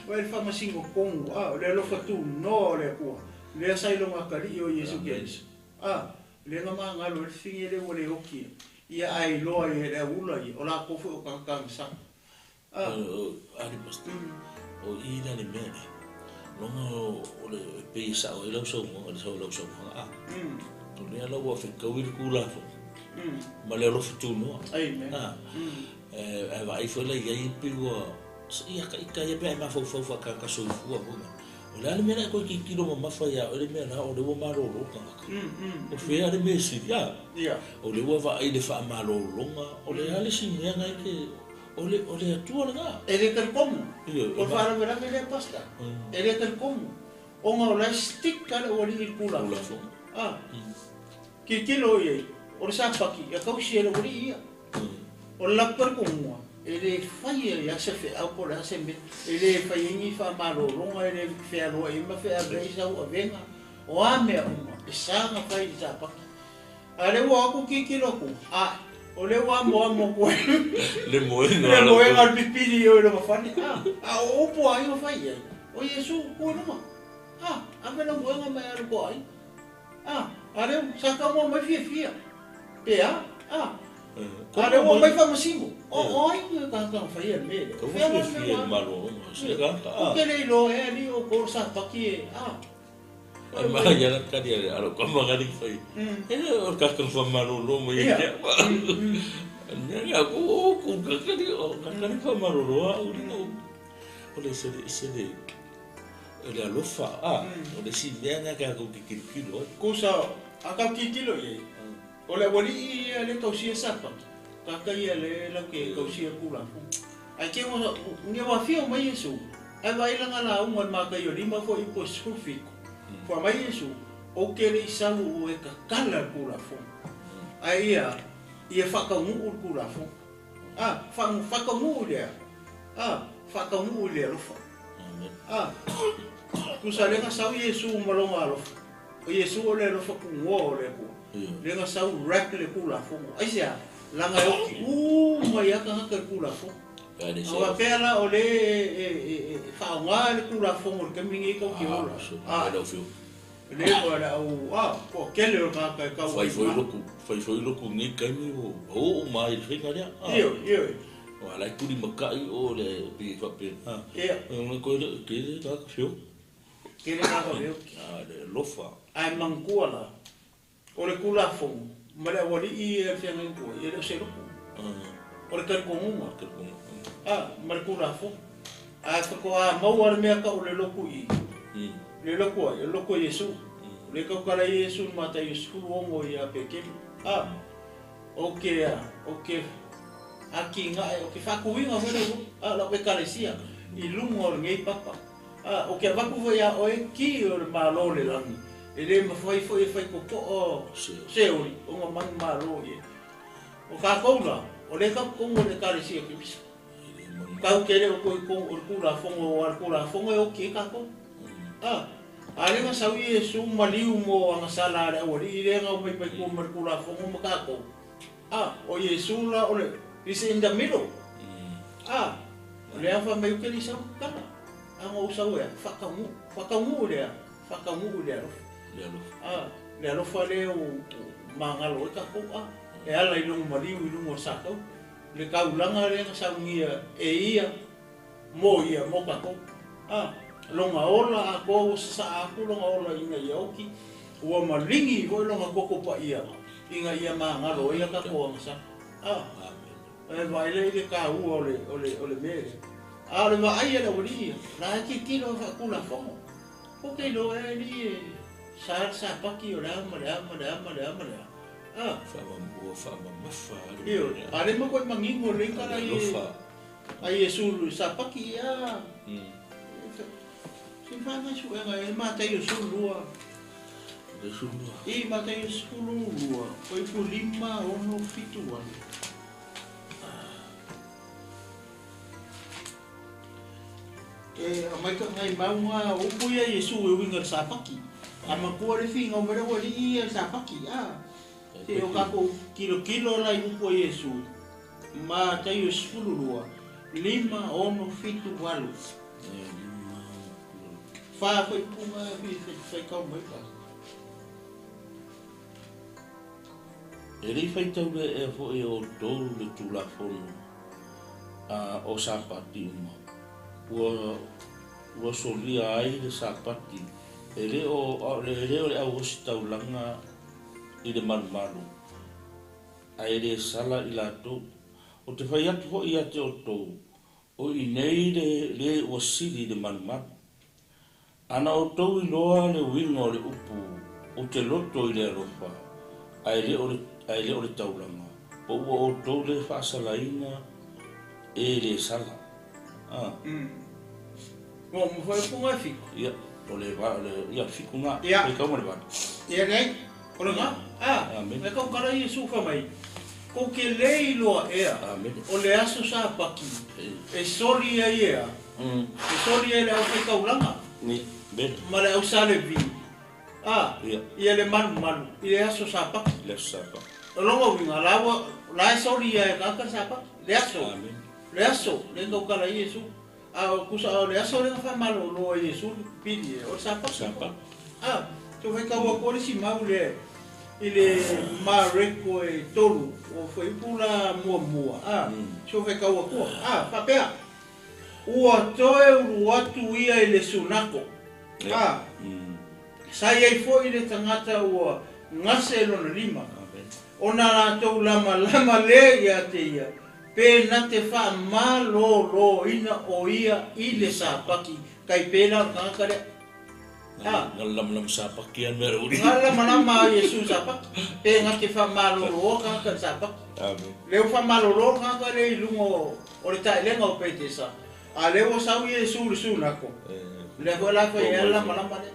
Vaai le faamasino tonu, a, o le alofa tunoa o le Atua. Lea sa i lona atalii o Iesu Keriso, a, lea na magalo ai le fine lea ua le oti ia, ae iloa ai e le au ula ia, o latou foi o tagata agasala. A. Ali Pastor, o i la le mea lea, loga o le pei e sao ai lau saunoaga, le sao lau saunoaga, a, o lea la ua fetaui le Tulafono ma le alofa tunoa. Amen. A, ae vaai foi la i ai pei ua, ia ka ita ia pe a e mafaufau faatata soifua foi ma. O le a le mea la e toe tilotilo mamafa ia oe le mea la o lea ua malolo tagata? O fea le mea sili? A, o lea ua vaai i le faamalologa, o le a le isi mea na e te, o le, o le Atua lena. E le talitonu. O le faalavelave lea Pastor. E le talitonu. Ona o la e stick lava le aualii i le Tulafono. A, tilotilo i ai, o le Sapati, e tausi e le aualii ia. O le latou talitonuga, e le faia i a se feau po o le a se mea, e le fai ai ni faamalologa, e le fealuai ai ma feaveai ai sau avega, o a mea uma, e sa ona fai i le Sapati. A o lea ua o atu tilotilo atu, a, o lea ua amoamo atu ai le moega le moega o le pipili i o i lona fale, a, a o upu a ai na fai i ai? O Iesu, tu i luma, a, ave lau moega ma e alu tua ai. A, a lea, sa taua mai fiafia. Pe a? A, a lea ua mai faamasino. O, o ai le tagata na faia le mea lea? Taua fiafia i le malologa o se tagata, a. Ou te le iloa ea alii o outou o le Sapati e, a. Ai ma ia la kali a lo ka magari fai. E le o ka ka fa malolo mo ia te. Mea nga ko o ku ka kali o ka kali fa malolo a u ni o le se se le O le alofa, a, o le isi mea lena tatou te tilotilo ai. Kusa, a tau tilotilo i ai, o le aualii ia lea e tausia Sapati, tagata ia lea latou te tausia le Tulafono. Ae te ua, ina ua afio mai Iesu, ae vaai lana lauga i le Mataio 5 fuaiupu e 17, fai mai Iesu, Ou te le i sau e tatala le Tulafono, ae ia, ia faataunuu le Tulafono. A, faataunuu i le a? A, faataunuu i le alofa. A, tusa lea na sau Iesu ma lona alofa. O Iesu o le alofa tunoa o le Atua. Lea na sau wrap le Tulafono. Aisea? Leaga e oti uma ia tagata i le Tulafono. A faapea la o lea e faaaoga le Tulafono i le taimi lenei tatou te ola. A, lea ua le au, a, toatele o tagata e tau ai. Fai foi loku i lenei taimi ua oo uma ai i le faiga lea. Ioe, ioe. Aua la e tulimatai o le pei e faapena. Ia. Ona koe lea, tele tagata feoki. Tele tagata feoki. A, le alofa. Ae manatua la, o le Tulafono ma le aualii ia e feagai atu ai, e le o se loto. O le talitonuga. A, ma le Tulafono. Ae faatoa maua le mea tau o le lotu i i. Le lotu ai? O le lotu o Iesu. O lea e tautala ai Iesu i le Mataio 16 ia Petelu. A, ou te, ou te. Atinae o ke faakuiga foi lea a lau ekalesia i luga o lenei papa. A o ke avatu foi iā oe ki o le Malo o le lagi, e lē mafai foi e faitotoa se oli ona manumalo i ai. O kākou la, o lea tatou totonu o le ekalesia Keriso. Tatou te le o toe i totonu o le Tulafono aua o le Tulafono e oti ai tatou. A, a lea na sau Iesu maliu mo agasala a le aualii lea na omai mai tua ma le Tulafono ma tatou. A, o Iesu la o le is in the middle. A, o lea fai mai ou te le i sau tatala. A na ou sau e a? Faataunuu. Faataunuu i le a? Faataunuu i le alofa. Le alofa. A, le alofa lea ua magalo ai tatou. A, e ala i lona maliu i luga o le sakau. Le taulaga lea na saunia e ia mo ia, mo tatou. A, lona ola atoa ua sasaa atu lona ola ina ia oti, ua maligi foi lona toto paia ina ia magalo ai a tatou agasala. A, e vaai lea i le taua o le, o le, o le mea lea. A o le vaai a le aualii ia, la e tilotilo e faatulafono. Ko te iloa ea alii e sa le sapati o le a ma le a ma le a ma le a ma le a. A. Ua faamamafa le Ioe, a le makuai manino lelei tala i a Iesu i sapati ia. Se i fai mai suega e Mataio 12. I Mataio 12, fuaiupu 5, 6, 7, 8. E aumai ka ngai mauga o upu ia Iesu e uiga i le sapati. A matua le finau mai le aualii ia i le sapati, a. Se o tatou tilotilo la i upu a Iesu, Mataio 12, 5, 6, 7, 8. Fa faaiupuga e faitau mai pa. E le i faitaulia ea foi e outou le Tulafono a o Sapati uma, ua ua solia ai le Sapati, e le o e le o le auositaulaga i le malumalu, ae le sala i latou. Ou te fai atu foi ia te outou, o i nei le le ua sili i le malumalu. Ana outou iloa le uiga o le upu ou te loto i le alofa, ae le o le, ae le o le taulaga, po ua outou le faasalaina e le sala. A. Ua mafai upu e fiku. Ia, o le va, o le, ia, fiku na. Ia. Faitau ma le valu. Ia nei, o lena. A, Amene. e tautala Iesu fai mai, Kou te le iloa ea, Amene. o le aso Sapati, e soli ai ea, e soli ai le aufaitaulaga Ni, bene. ma le ausalevi, a, Ia. ia le malumalu i le aso Sapati. Le aso Sapati. O lona uiga, la ua, la e soli ia e tagata le Sapati, le aso. Amene. Le aso, le tautala ai Iesu. A o kusa o le aso lea na faamalolo ai Iesu le pili e, o le Sapati. Sapati. A, so faitau atu ai le si mau lea i le Mareko e tolu, o fuaiupu la muamua, a, so faitau atua, a, faapea, ua toe ulu atu ia i le sunako, a, sa i ai foi le tagata ua gase lona lima, ona latou lamalama lea ia te ia, pe na te faamaloloina o ia i le Sapati, kai pela o le tagata lea. A. Na lamalama sapaki an mea uri. Nga lamalama a Iesu Sapati, pe na te faamaloloa tagata i le Sapati. Amen. Lea ua faamalolo le tagata lea i luga o le taelega o Petesa, a lea ua sau Iesu i le sunako, lea foi la fai ai le lamalama lea.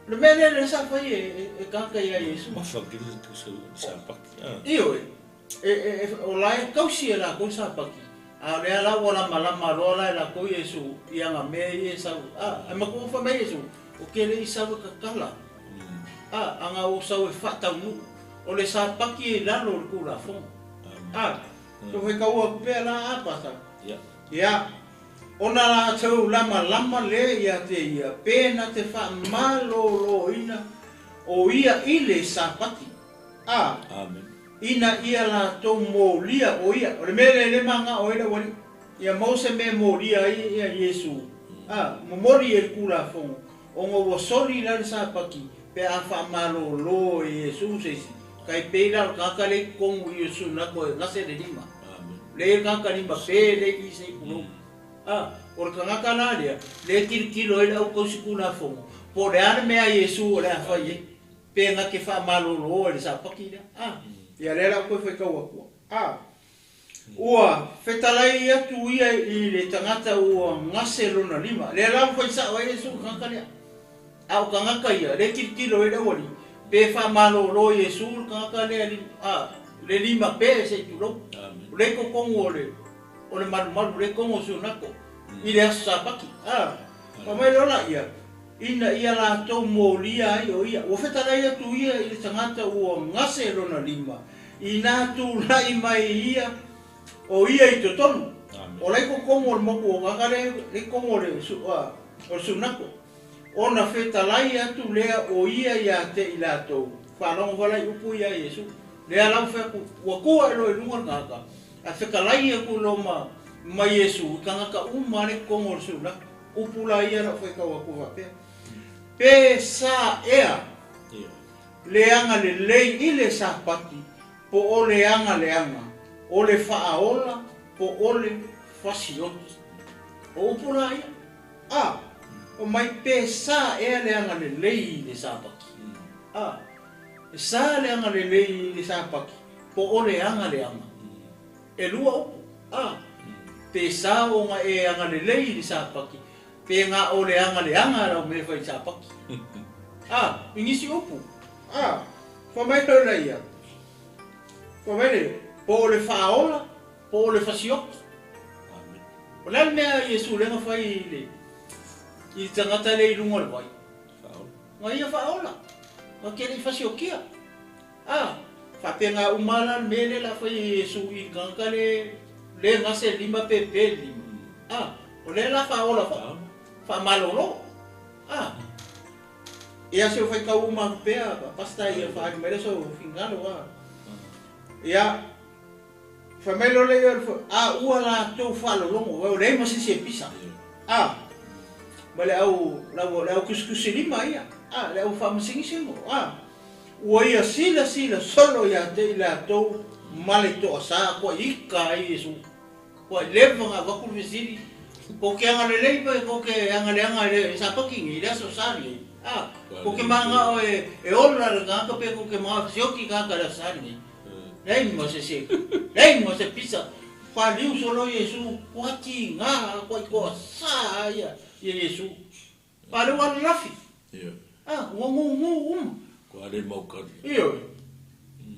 O le mea lea lea sa fai e tagata ia Iesu. Mafa kili tu sapaki. Ioe, o la e tausi e latou Sapati, a o lea la ua lamalama loa la e latou Iesu i aga mea ia e sau. A, e matua fai mai Iesu, o ke le i sau e tatala, a, aga ua sau e faataunuu, o le Sapati e i lalo o le Tulafono. A, so faitau atu pea la a pasa. Ia. Ia, ona latou lamalama lea ia te ia, pe na te faamaloloina o ia i le Sapati. A, Amen. ina ia latou molia o ia. O le mea lea e le magao ai le aualii. Ia maua se mea e molia ai ia Iesu. A, momoli e le Tulafono, ona ua soli la le Sapati, pe a faamalolo e Iesu se isi. Kai pei la o le tagata lea i totonu i o sunako e gase le lima. Amen. Le i le tagata lima pe le i se i pulou. A, o le tagata la lea, le tilotilo ai le au tausi Tulafono, po o le a le mea a Iesu o le a fai ai, pe na te faamalolo e le Sapati lea. A, ia lea la ou toe faitau atua. A, Ua fetalai atu ia i le tagata ua gase lona lima. Lea la ua fai sao ai Iesu i le tagata lea. A o tagata ia, lea e tilotilo ai le aualii, pe faamalolo Iesu le tagata lea a, le lima pe se i tulou. O lea i totonu o le, o le malumalu, lea i totonu o Sunako, i le aso Sapati. A, fai mai loa laia, ina ia latou molia ai o ia. Ua fetalai atu ia i le tagata ua gase lona lima, Inā tulai mai ia, o ia i totonu, o la i totonu o le motu o Gaga lea i totonu o le Sunako, ona fetalai atu lea o ia ia te i latou, faalogo vala i upu ia a Iesu, lea la ua fai atu, ua tu ae loa i luga le tagata, ae fetalai atu loa ma ma Iesu i tagata uma lea i totonu o le Sunako. Upu la ia la ua faitau atu faapea, Pe sa ea Le agalelei i le Sapati, po o le agaleaga, o le faaola, po o le fasioti. O upu la ia, a, o mai pe sa ea le agalelei i le Sapati. A, e sa le agalelei i le Sapati, po o le agaleaga. E lua upu, a, pe sa ona e agalelei i le Sapati, Pe na o le agaleaga lau mea e fai i Sapati. A, i nisi upu. A, fai mai loa ia, fai mai le, po o le faaola, po o le fasioti. O le a le mea a Iesu lea na fai i le, i le tagata lea i luga o le vai? Na ia faaola, na te le i fasiotia. A, faapena uma la le mea lea o le a fai e Iesu i le tagata le, le gase lima pe pe le lima. A, o lea la faaola foi, faamalolo. A, ia se o faitau uma atu pea, Pastor ia faaali mai lea sou finagalo. A, ia, fai mai loa lea, a ua latou faalologo, ua leai ma se isi e pisa. A, ma le au, le au tusitusilima ia, a, le au faamasegisego. A, Ua ia silasila solo ia te i latou ma le toasa kua ika ai Iesu. Kua leva na avatu le fesili, Ko ke agalelei pe ko ke agaleaga e le Sapati nei, i le aso sa lenei? A, ko ke manao e ola le tagata pe ko ke manao e fesioki tagata i le aso sa lenei? Leai ma se se, leai ma se pisa. Paliu solo Iesu, kua tiga, kua i toasa ia Iesu. A lea ua lalafi. Ioe. A, ua gugu uma. Kua le mau kali. Ioe.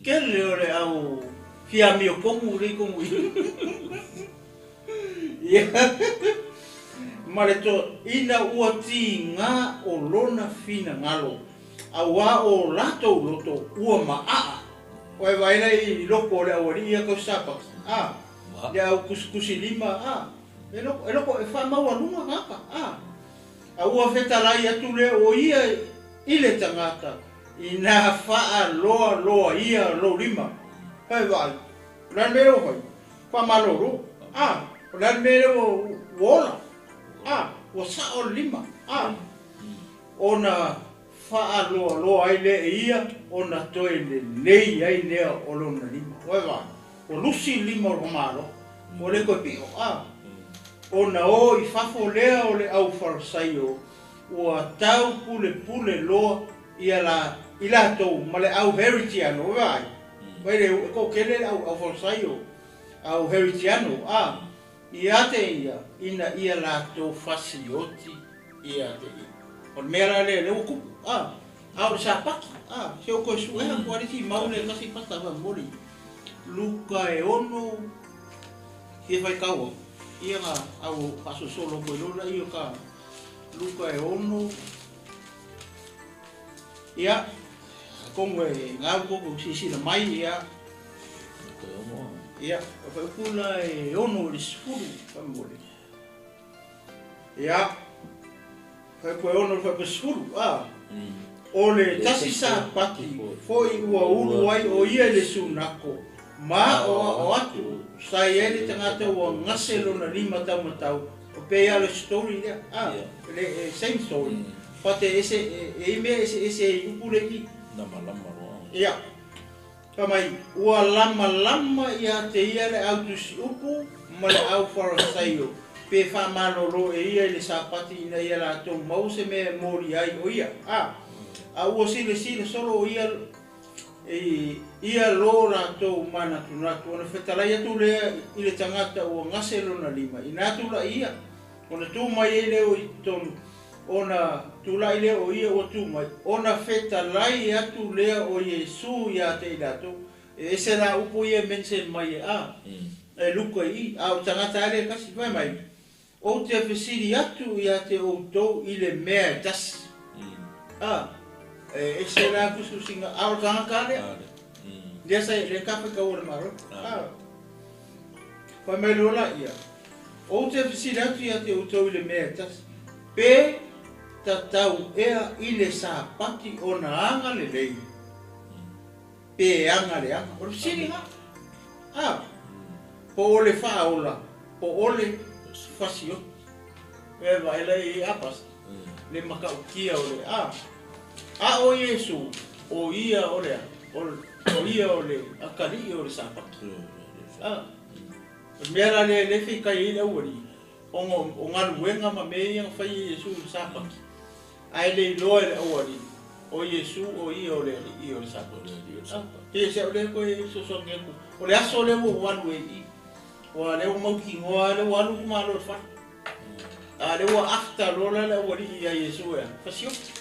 Kele o le au fia amio komu lei komu i. Ia. Ma le to ina ua tiga o lona finagalo, auā o latou loto ua maaa. Ua e vaai la i loko o le aualii ia tau Starbucks, a, le au kusikusi lima, a, E loko, e loko, e faamaualuga tagata, a. A ua fetalai atu lea o ia i le tagata, inā faaloaloa ia lou lima. Fai vaai, o le a le mea lea ua fai? Faamalolo, a. O le a le mea lea ua, ua ola? A, ua sao le lima, a. Ona faaloaloa ai lea e ia, ona toe lelei ai lea o lona lima. Ua vaai, ua lusi le lima o le Malo, ua le toe pio, a. Ona o i fafo lea o le au Farisaio, ua tau pulepule loa ia la, i latou ma le au Heritiano. Ua vaai, vaai le, e toatele le au, au Farisaio, au Heritiano, a. Ia te ia, ina ia latou fasioti ia te ia. O le mea la lea, lea ua tupu, a, a o le Sapati, a, se o toe sue atu a le isi mau le tasi pasta va moli. Luka e ono, fia faitau au, ia na au faasolosolo atu ai loa laia o ka Luka e ono, ia, atonu e gau koutou silasila mai, ia, Ia, o faaiupu la e ono i le 10, faamolemole. Ia, faaiupu e ono i le faaiupu e 10, a. O le tasi Sapati foi ua ulu ai o ia i le sunako, ma aoao atu, sa i ai le tagata ua gase lona lima taumatau, o pei lava o le story lea, a, le same story, but e ese, e i mea eseese i upu le i. Lamalama loa. Ia. Fai mai, ua lamalama ia te ia le au tusiupu ma le au Farisaio, pe faamalolo e ia i le Sapati ina ia latou maua se mea e moli ai o ia. A, a ua silasila solo o ia E ia lo latou manatunatu ona fetalai atu lea i le tagata ua gase lona lima ina atu laia ona tu mai ai lea i totonu ona tulai lea o ia ua tu mai ona fetalai atu lea o Iesu ia te i latou e ese la upu ia mention mai e a e Luka i a o tagata ale kasi fai mai ou te fesili atu ia te outou i le mea e tasi a e ese la fususinga a o tagata lea lea sa le kafe ka o le maro a fai mai lola ia ou te fesili atu ia te outou i le mea e tasi pe tatau ea i le Sapati ona aga lelei pe aga leaga o le fesiliga a po o le faaola po o le fasioti e vaela i apas le makautia o le a a o Iesu o ia o le o ia o le akalii o le Sapati a o mea la le le feikai ai le aualii o galuega ma mea ia na fai e Iesu i le Sapati ae le iloa e le aualii o Iesu o ia o le alii o le Sapati e se o le koe sosogi atu o le aso lea ua alu e i ua lea ua mautinoa lea ua alu malo le fale a lea ua after lola le aualii ia Iesu e fasioti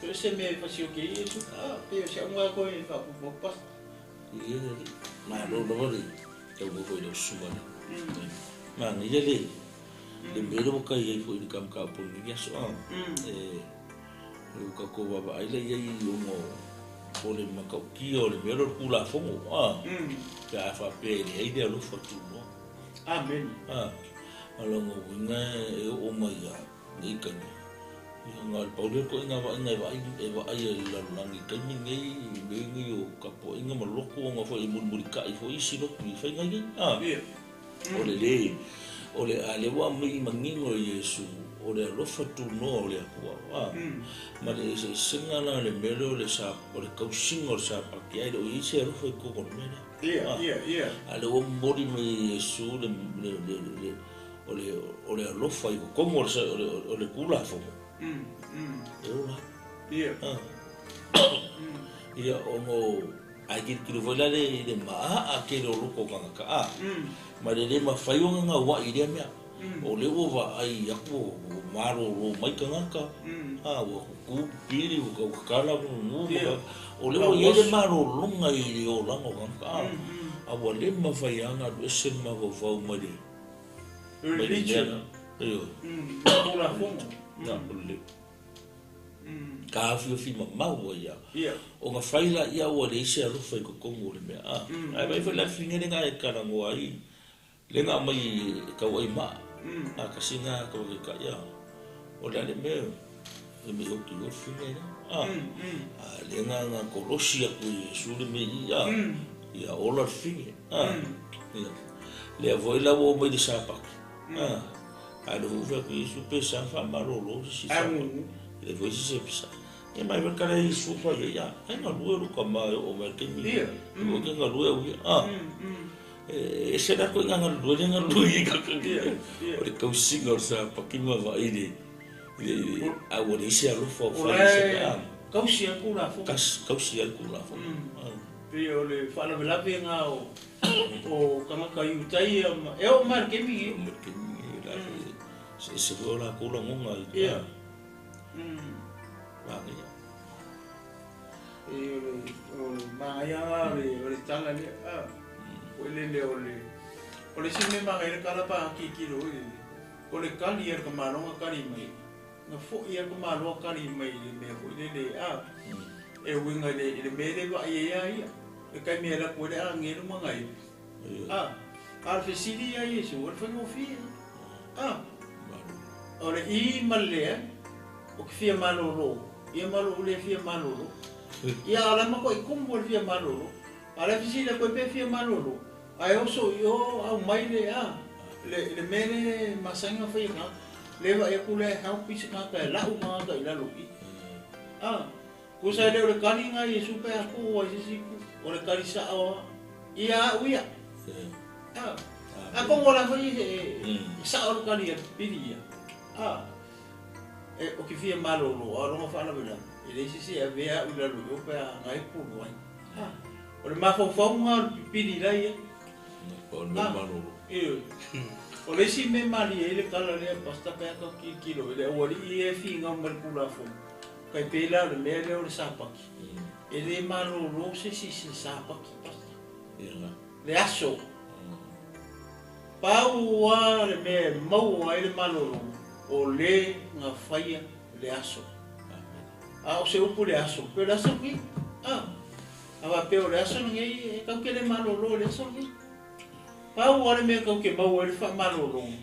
to se me fasioti e Iesu a pe se unga koe faapupupa ia malo lava le tau foi le usuga le manaia le le mea lea ua kai ai foi i le kamukapuni lenei aso a e o tatou vaavaai la i ai ona o le matautia o le mea lea o le Tulafono a pe a faapea e leai le alofa tunoa. Amen. A o lona uiga e oo mai ia nei taimi ia na o le pau lea o le ituaiga vaaiga e vaai e vaai ai le lalolagi i taimi nei i mea nei o tapuaiga ma lotu ona foi e mulimulitai foi isi lotu i faiga nei a o le lē o le a lea ua aumai manino e Iesu o le alofa tunoa o le Atua a ma le eseesega la o le mea lea o le sa o le tausiga o le Sapati ae le o i ai se alofa i totonu o le mea lea ia ia a lea ua momoli mai e Iesu le le le o le o le alofa i totonu o le o le Tulafono e ola ia ia ona o ae tilotilo foi la le le maaa tele o loko o tagata a ma le lē mafai ona gaua'i i lea mea o lea ua vaai atu ua malōlō mai tagata a ua tutu pili ua tautatala gugu o lea ua i ai le malōlōga i le olaga o tagata a a ua lē mafai lava ona alu ese le mafaufau mai le mai le mea religion la ioe Tulafono na o le taofiofi mamau ai a ia ona fai la ia ua leai se alofa i totonu o le mea a ae vaai foi la le fafine lena e talanoa ai lena aumai e tauai maa a tasi na tauataitai a o le a le mea e mei oti o le fafine lea a a lena na kolosi atu e Iesu le mea i a ia ola le fafine a ia lea foi la ua oo mai le Sapati a a le foi atu Iesu pe sa faamalōlō se isi Sapati le foi se se pisa e mai foi kala Iesu fai ai a ai galue lo kama e oo mai le taimi ia o ke galue au ia a e se la koe galue le galue i ka ia ia o le tausiga o le Sapati ma vaai le le a ua leai se alofa o o fai se lae mea tausi ai Tulafono tausi ai le Tulafono pei o le faalavelave o o tagata Iutaia ma e oo mai le taimi o me taimi la se se foi o latou lagona i ia manaia e o le manaia o le tala lea a o le le o le isi mea manaia le kala pa tilotilo i o le kali a le tamaloga kali mai na fo'i a le tamaloa kali mai i le mea foi lele a e uiga i le mea le vaai ai a ia le taimi e lapu ai le agelu ma nai a a le fesili ia Iesu o le faigofie a o le i ma le leai o ke fia malōlō ia ma lou le fia malōlō ia a o la matua'i tumu o le fia malōlō a le fesili atu ai pe fia malōlō ae oso i o aumai le a le mea le masani ona faia tagata le vaai atu lea e help i se tagata e la'u tagata i lalo i a tusa e le o le kali na Iesu pe a tuu ai se isi itu o le kali sa'o a ia a'u ia a a kongo la foi e sa'o le kali a pili ia a E o ke fia malolo a o loga faalavelave, e leai se isi e avea a'u i lalo i o pe a agai pulu ai. O le mafaufauga o le pipili la ia. O le mea malolo. Ioe. O le isi mea e malie ai le tala lea Pastor pe a tau tilotilo i le aualii ia e finau mai le Tulafono, tai pei la o le mea lea o le Sapati. E le malolo se isi i se Sapati, Pastor. Le aso. Pau lava le mea e maua ai le malologa, o le na faia le aso. A o se upu le aso, pei o le aso lenei. A, a faapea o le aso lenei, e tatou te le malolo i le aso lenei. Pau lava le mea tatou te maua ai le faamalologa,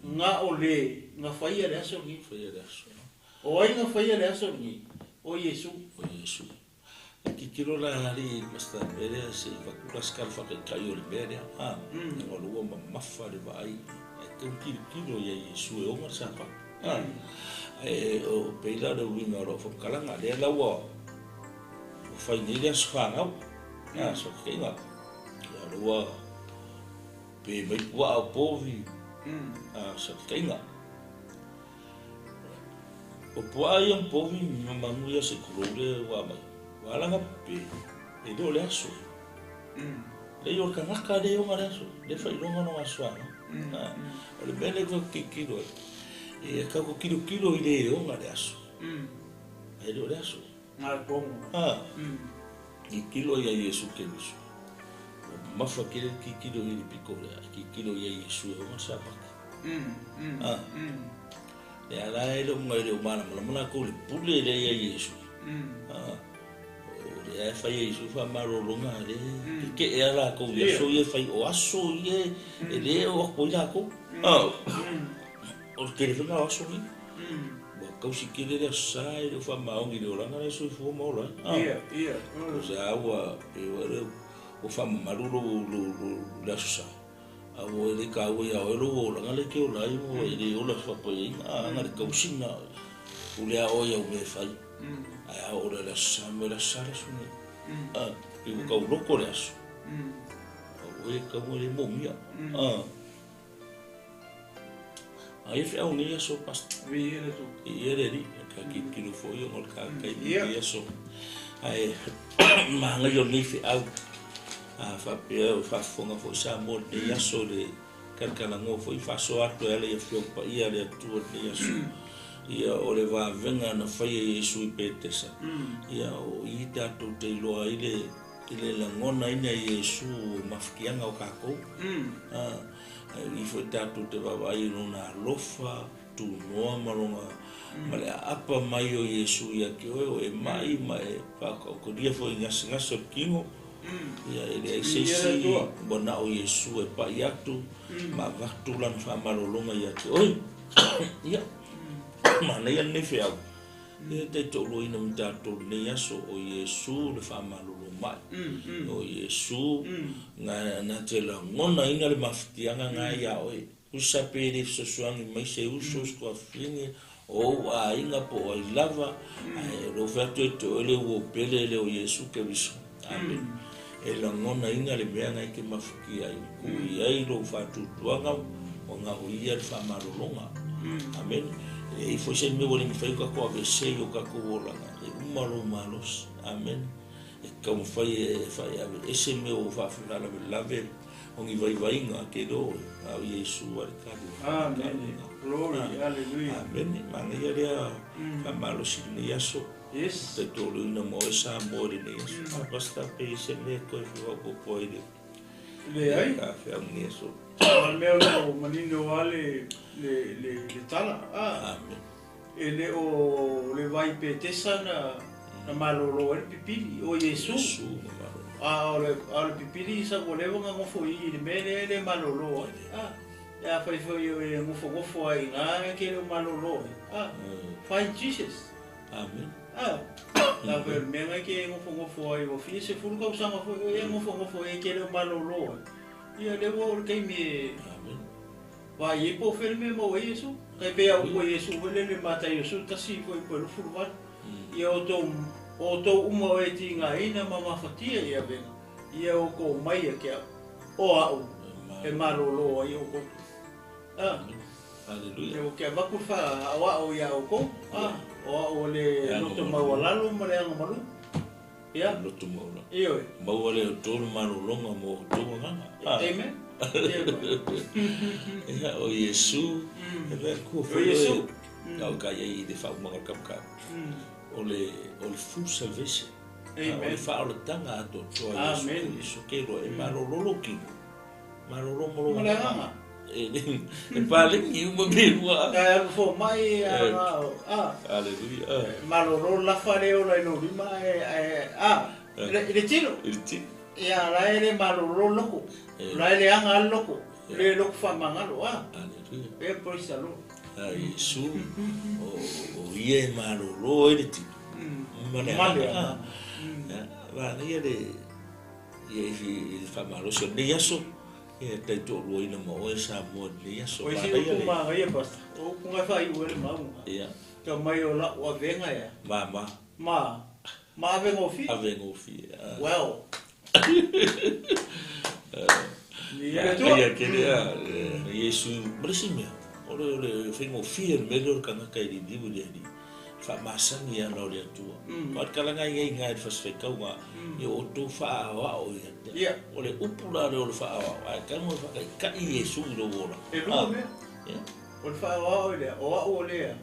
na o le na faia le aso lenei. O ai na faia le aso lenei? O Iesu. O Iesu. E tilotilo la alii Pastor i le mea lea se i avatu la se tala faataitai o le mea lea a leaga o lea ua mamafa le vaai ae tau tilotilo ia Iesu e ona le Sapati a ae o pei la o le uiga o lau faamatalaga lea la ua fai nei le aso fanau a sokeiga ia o lea ua pe mai puaa o povi a sokeiga. O puaa ia ma povi ma manu ia se tulou lea ua aumai, ua ala ona pepe, e le o le aso. Leai o le tagata lea e ona le aso, lea e faailoga lona aso fanau. O le mea lea e tau tilotilo ai, e tau tilotilo i le e ona le aso, ae le o le aso. Tilotilo ia Iesu Keriso. Ua mamafa tele le tilotilo i le pito lea, e tilotilo ia Iesu e ona le Sapati. Lea la e le o malamalama latou i le pule lea ia Iesu. O lea e fai e Iesu faamalologa lea e tetee a latou i aso ia e fai o aso ia e le oo atu ai latou. O le tele foi lena o aso nei. Ua tausi tele le Aso Sa e le o faamaoni i le olaga la e soifua ma ola ai. O se a ua pei ua faamamalu lou le Aso Sa, a ua le taua ia oe lou olaga lea e te ola ai ua e le ola faapaeaiga a na o le tausiga pule a oe i au mea e fai. Ae a oo loa i le Aso Sa, mo le Aso Sa le aso nei. Pei ua tau loto le aso. O oe e tatau ona le moomia. Aia feau nei aso Pastor. Viia le Atua. Viia le Alii. Ka tilotilo foi ona o le taimi lenei aso. Ae manaia o lenei feau. A faapea o faafofoga foi Samoa i lenei aso i le talatalanoa foi faasoa atu e ala i Afioga Paia a le Atua i lenei aso. Ia o le vavega na faia e Iesu i Petesa. Ia o i tatou te iloa ai le i le lagonaina e Iesu o mafatiaga o tatou. E i foi tatou te vaavaai i Lona alofa tunoa ma Lona ma le aapa mai o Iesu ia te oe, o e mai ma e faataotolia foi i gasegase o le tino. Ia e leai se isi ua na o Iesu e pai atu ma avatu Lana faamalologa ia te oe. Ia, manaia lenei feau. Ia e taitoaluaina ma tatou i lenei aso, o Iesu le faamalolo mai. O Iesu na te lagonaina le mafatiaga na ia oe. Usa pe le fesoasoani mai se uso, se tuafafine, o ou aiga po o ai lava, ae o lou fai atu e te oe le uo pele lea o Iesu Keriso. Amene. E lagonaina le mea na e te mafatia ai, tuu i ai lou faatuatuaga, ua na o ia le faamalologa. Amene. E leai foi se mea ua le mafai ona tatou aveesea i o tatou olaga, e uma lou malosi. Amene. E taumafai e aveese mea ua faalavelave o ni vaivaiga te iloa oe, a o Iesu a le tali. Amene. Glory. Hallelujah. Amene. Manaia lea faamalosi i lenei aso. Yes. Taitoluina mo oe Samoa i lenei aso. A Pastor pe i se mea toe faaopoopo ai le Leai. Ta feau i lenei aso. O le mea o lo o manino lava le, le, le, le tala. A, Amen. e le o le vai Petesa na, na malolo ai le pipili, o Iesu. Iesu na malolo. A o le, a o le pipili sa ua leva ona nofo i i le mea lea e le malolo ai. A, e a fai foi o e nofonofo ai i ina e ke le o malolo ai. A, find Jesus. Amen. A, a fai o le mea na ke nofonofo ai ua fia 10 tausaga foi o e nofonofo ai e ke le o malolo ai. Ia lea ua oo le taimi e Amen. vaai ai po o fea le mea e maua ai Iesu. Tai pei a upu ai Iesu foi lele i Mataio 11 foi po o 28. Ia outou, o outou uma o e tigaina ma mafatia i avega, ia outou mai ia te au, o a'u e malolo ai outou. A. Haleluia. Lea ua ke avatu le faaoao ia outou, a, o au o le loto maualalo ma le agamalu. Ia. Loto maualalo. Ioe. Maua lea e outou le malologa mo outou agaga. Amen. Ia, o Iesu, e mea kua O Iesu. O ka iai i le faaumaga o le kamukau. O le, o le full salvation. Amen. O le faaolataga atoatoa i Iesu Amen. Keriso ke loa e malolo lou kino. Malolo mo lou Ma le agaga. E palegi uma mea e lua. Ae alu fomai a, Haleluia. Malolo lafa le ola i lou lima ae, ae, a, i le tino. I le tino. Ia, la e le malolo loko. La e le aga le loko. Le loko faamagalo, a. Haleluia. E praise the Lord. A Iesu, o ia e malolo ai le tino. Ma le agaga. Manaia le, ia i le faamalosi o lenei aso, ia tai toaluaina ma oe Samoa i lenei aso. O isi upu manaia, Pastor, o upu na e faaiu ai le mauga. Ia. Tau mai o lau avega ea. Ma, ma. Ma, ma avegofie. Avegofie. Well. Ia kele a Iesu, ma le isi mea, o le, o le faigofie le mea lea o le tagata e liliu i le Alii. Faamasani ana o le Atua. O le kalaga ia i ngā i le fasifaikauga, ia o outou faaoao ia te. O le upu la lea o le faaoao, ae tago e faataitai Iesu i lou ola. E lua mea. O le faaoao i lea, o au o lea,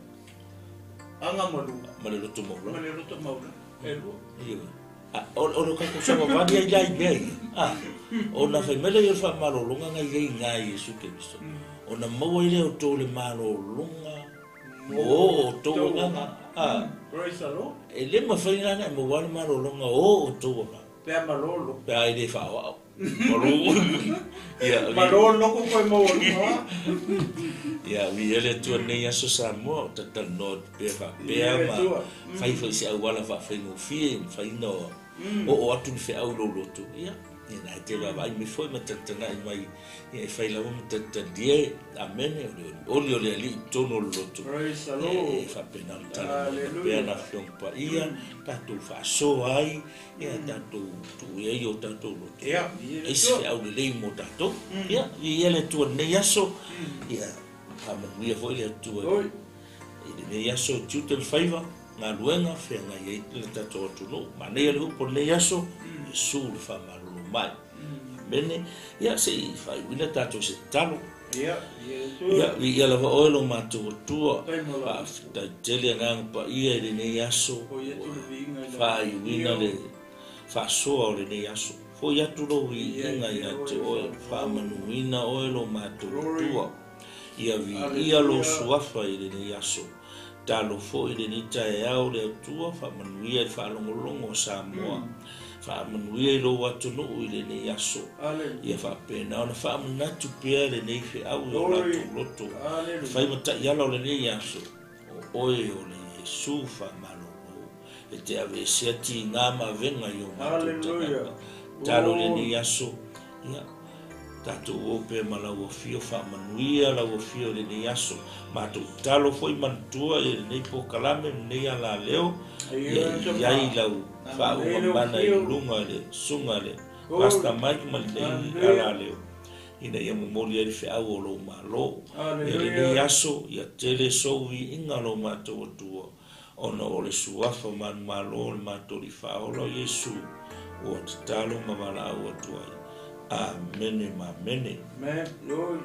aga malu. Ma le loto maulana. Ma le loto maulana. E lua. Ioe. O le tatou savavali ai la i mea ia. Ona fai mai lea o le faamalologa na i ai i ngā Iesu Keriso. Ona maua ai lea o outou le malologa mo outou agaga. Praise the Lord. E le mafai la ona e maua le malologa o outou agaga. Pe a malolo. Pe a e le faaoao. Malo. Ia, Malo loko koe maualuga. Ia, viia le Atua i lenei aso Samoa, o talatalanoa atu pea faapea ma fai foi se auala faafaigofie e mafai ona oo atu le feau i lou loto. Ia, ia na e te vaavaai mai foi ma tagatagai mai, ia e fai lava ma talitalie. Amene, o le olioli o le Alii i totonu o le loto. Ia, e faapena ona talanoaina pea na Afioga Paia, tatou faasoa ai, ia tatou tuu i ai o tatou loto. E isi feau lelei mo tatou. Ia, viia le Atua i lenei aso. Ia, faamanuia foi le Atua i lenei aso, tiute ma faiva, galuega, feagai ai le tatou atunuu. Manaia le upu o lenei aso, Iesu le faamalolo mai. Amene. Ia, se i faaiuina tatou i se tatalo. Ia, Ia, viia lava oe lo matou Atua, faafetai tele agaga paia i lenei aso, ua faaiuina le faasoa o lenei aso. Foi atu lou viiga ia te oe, faamanuina oe lo matou Atua. Ia viia lou suafa i lenei aso. Talo foi i lenei taeao le Atua, faamanuia i le faalogologo a Samoa. Faamanuia i lou atunuu i lenei aso. Ia faapena ona faamanatu pea lenei feau i o latou loto. Fai ma taiala o lenei aso, o oe o le Iesu faamalolo, e te aveesea tiga ma avega i o matou tagata. Talo i lenei aso, ia, tatou o pea ma lau afio, faamanuia lau afio i lenei aso. Matou tatalo foi manatua i lenei polokalame, lenei alaleo, ia i ai lau faauuga mana i luga i le susuga i le Pastor Mike ma lenei alaleo, ina ia momoli ai le feau o lou Malo. Ia lenei aso, ia tele sou viiga lo matou Atua, ona o le suafa manumalo o le matou Alii Faaola o Iesu, ua tatalo ma valaau atu ai. Amene ma amene. Amen. Glory.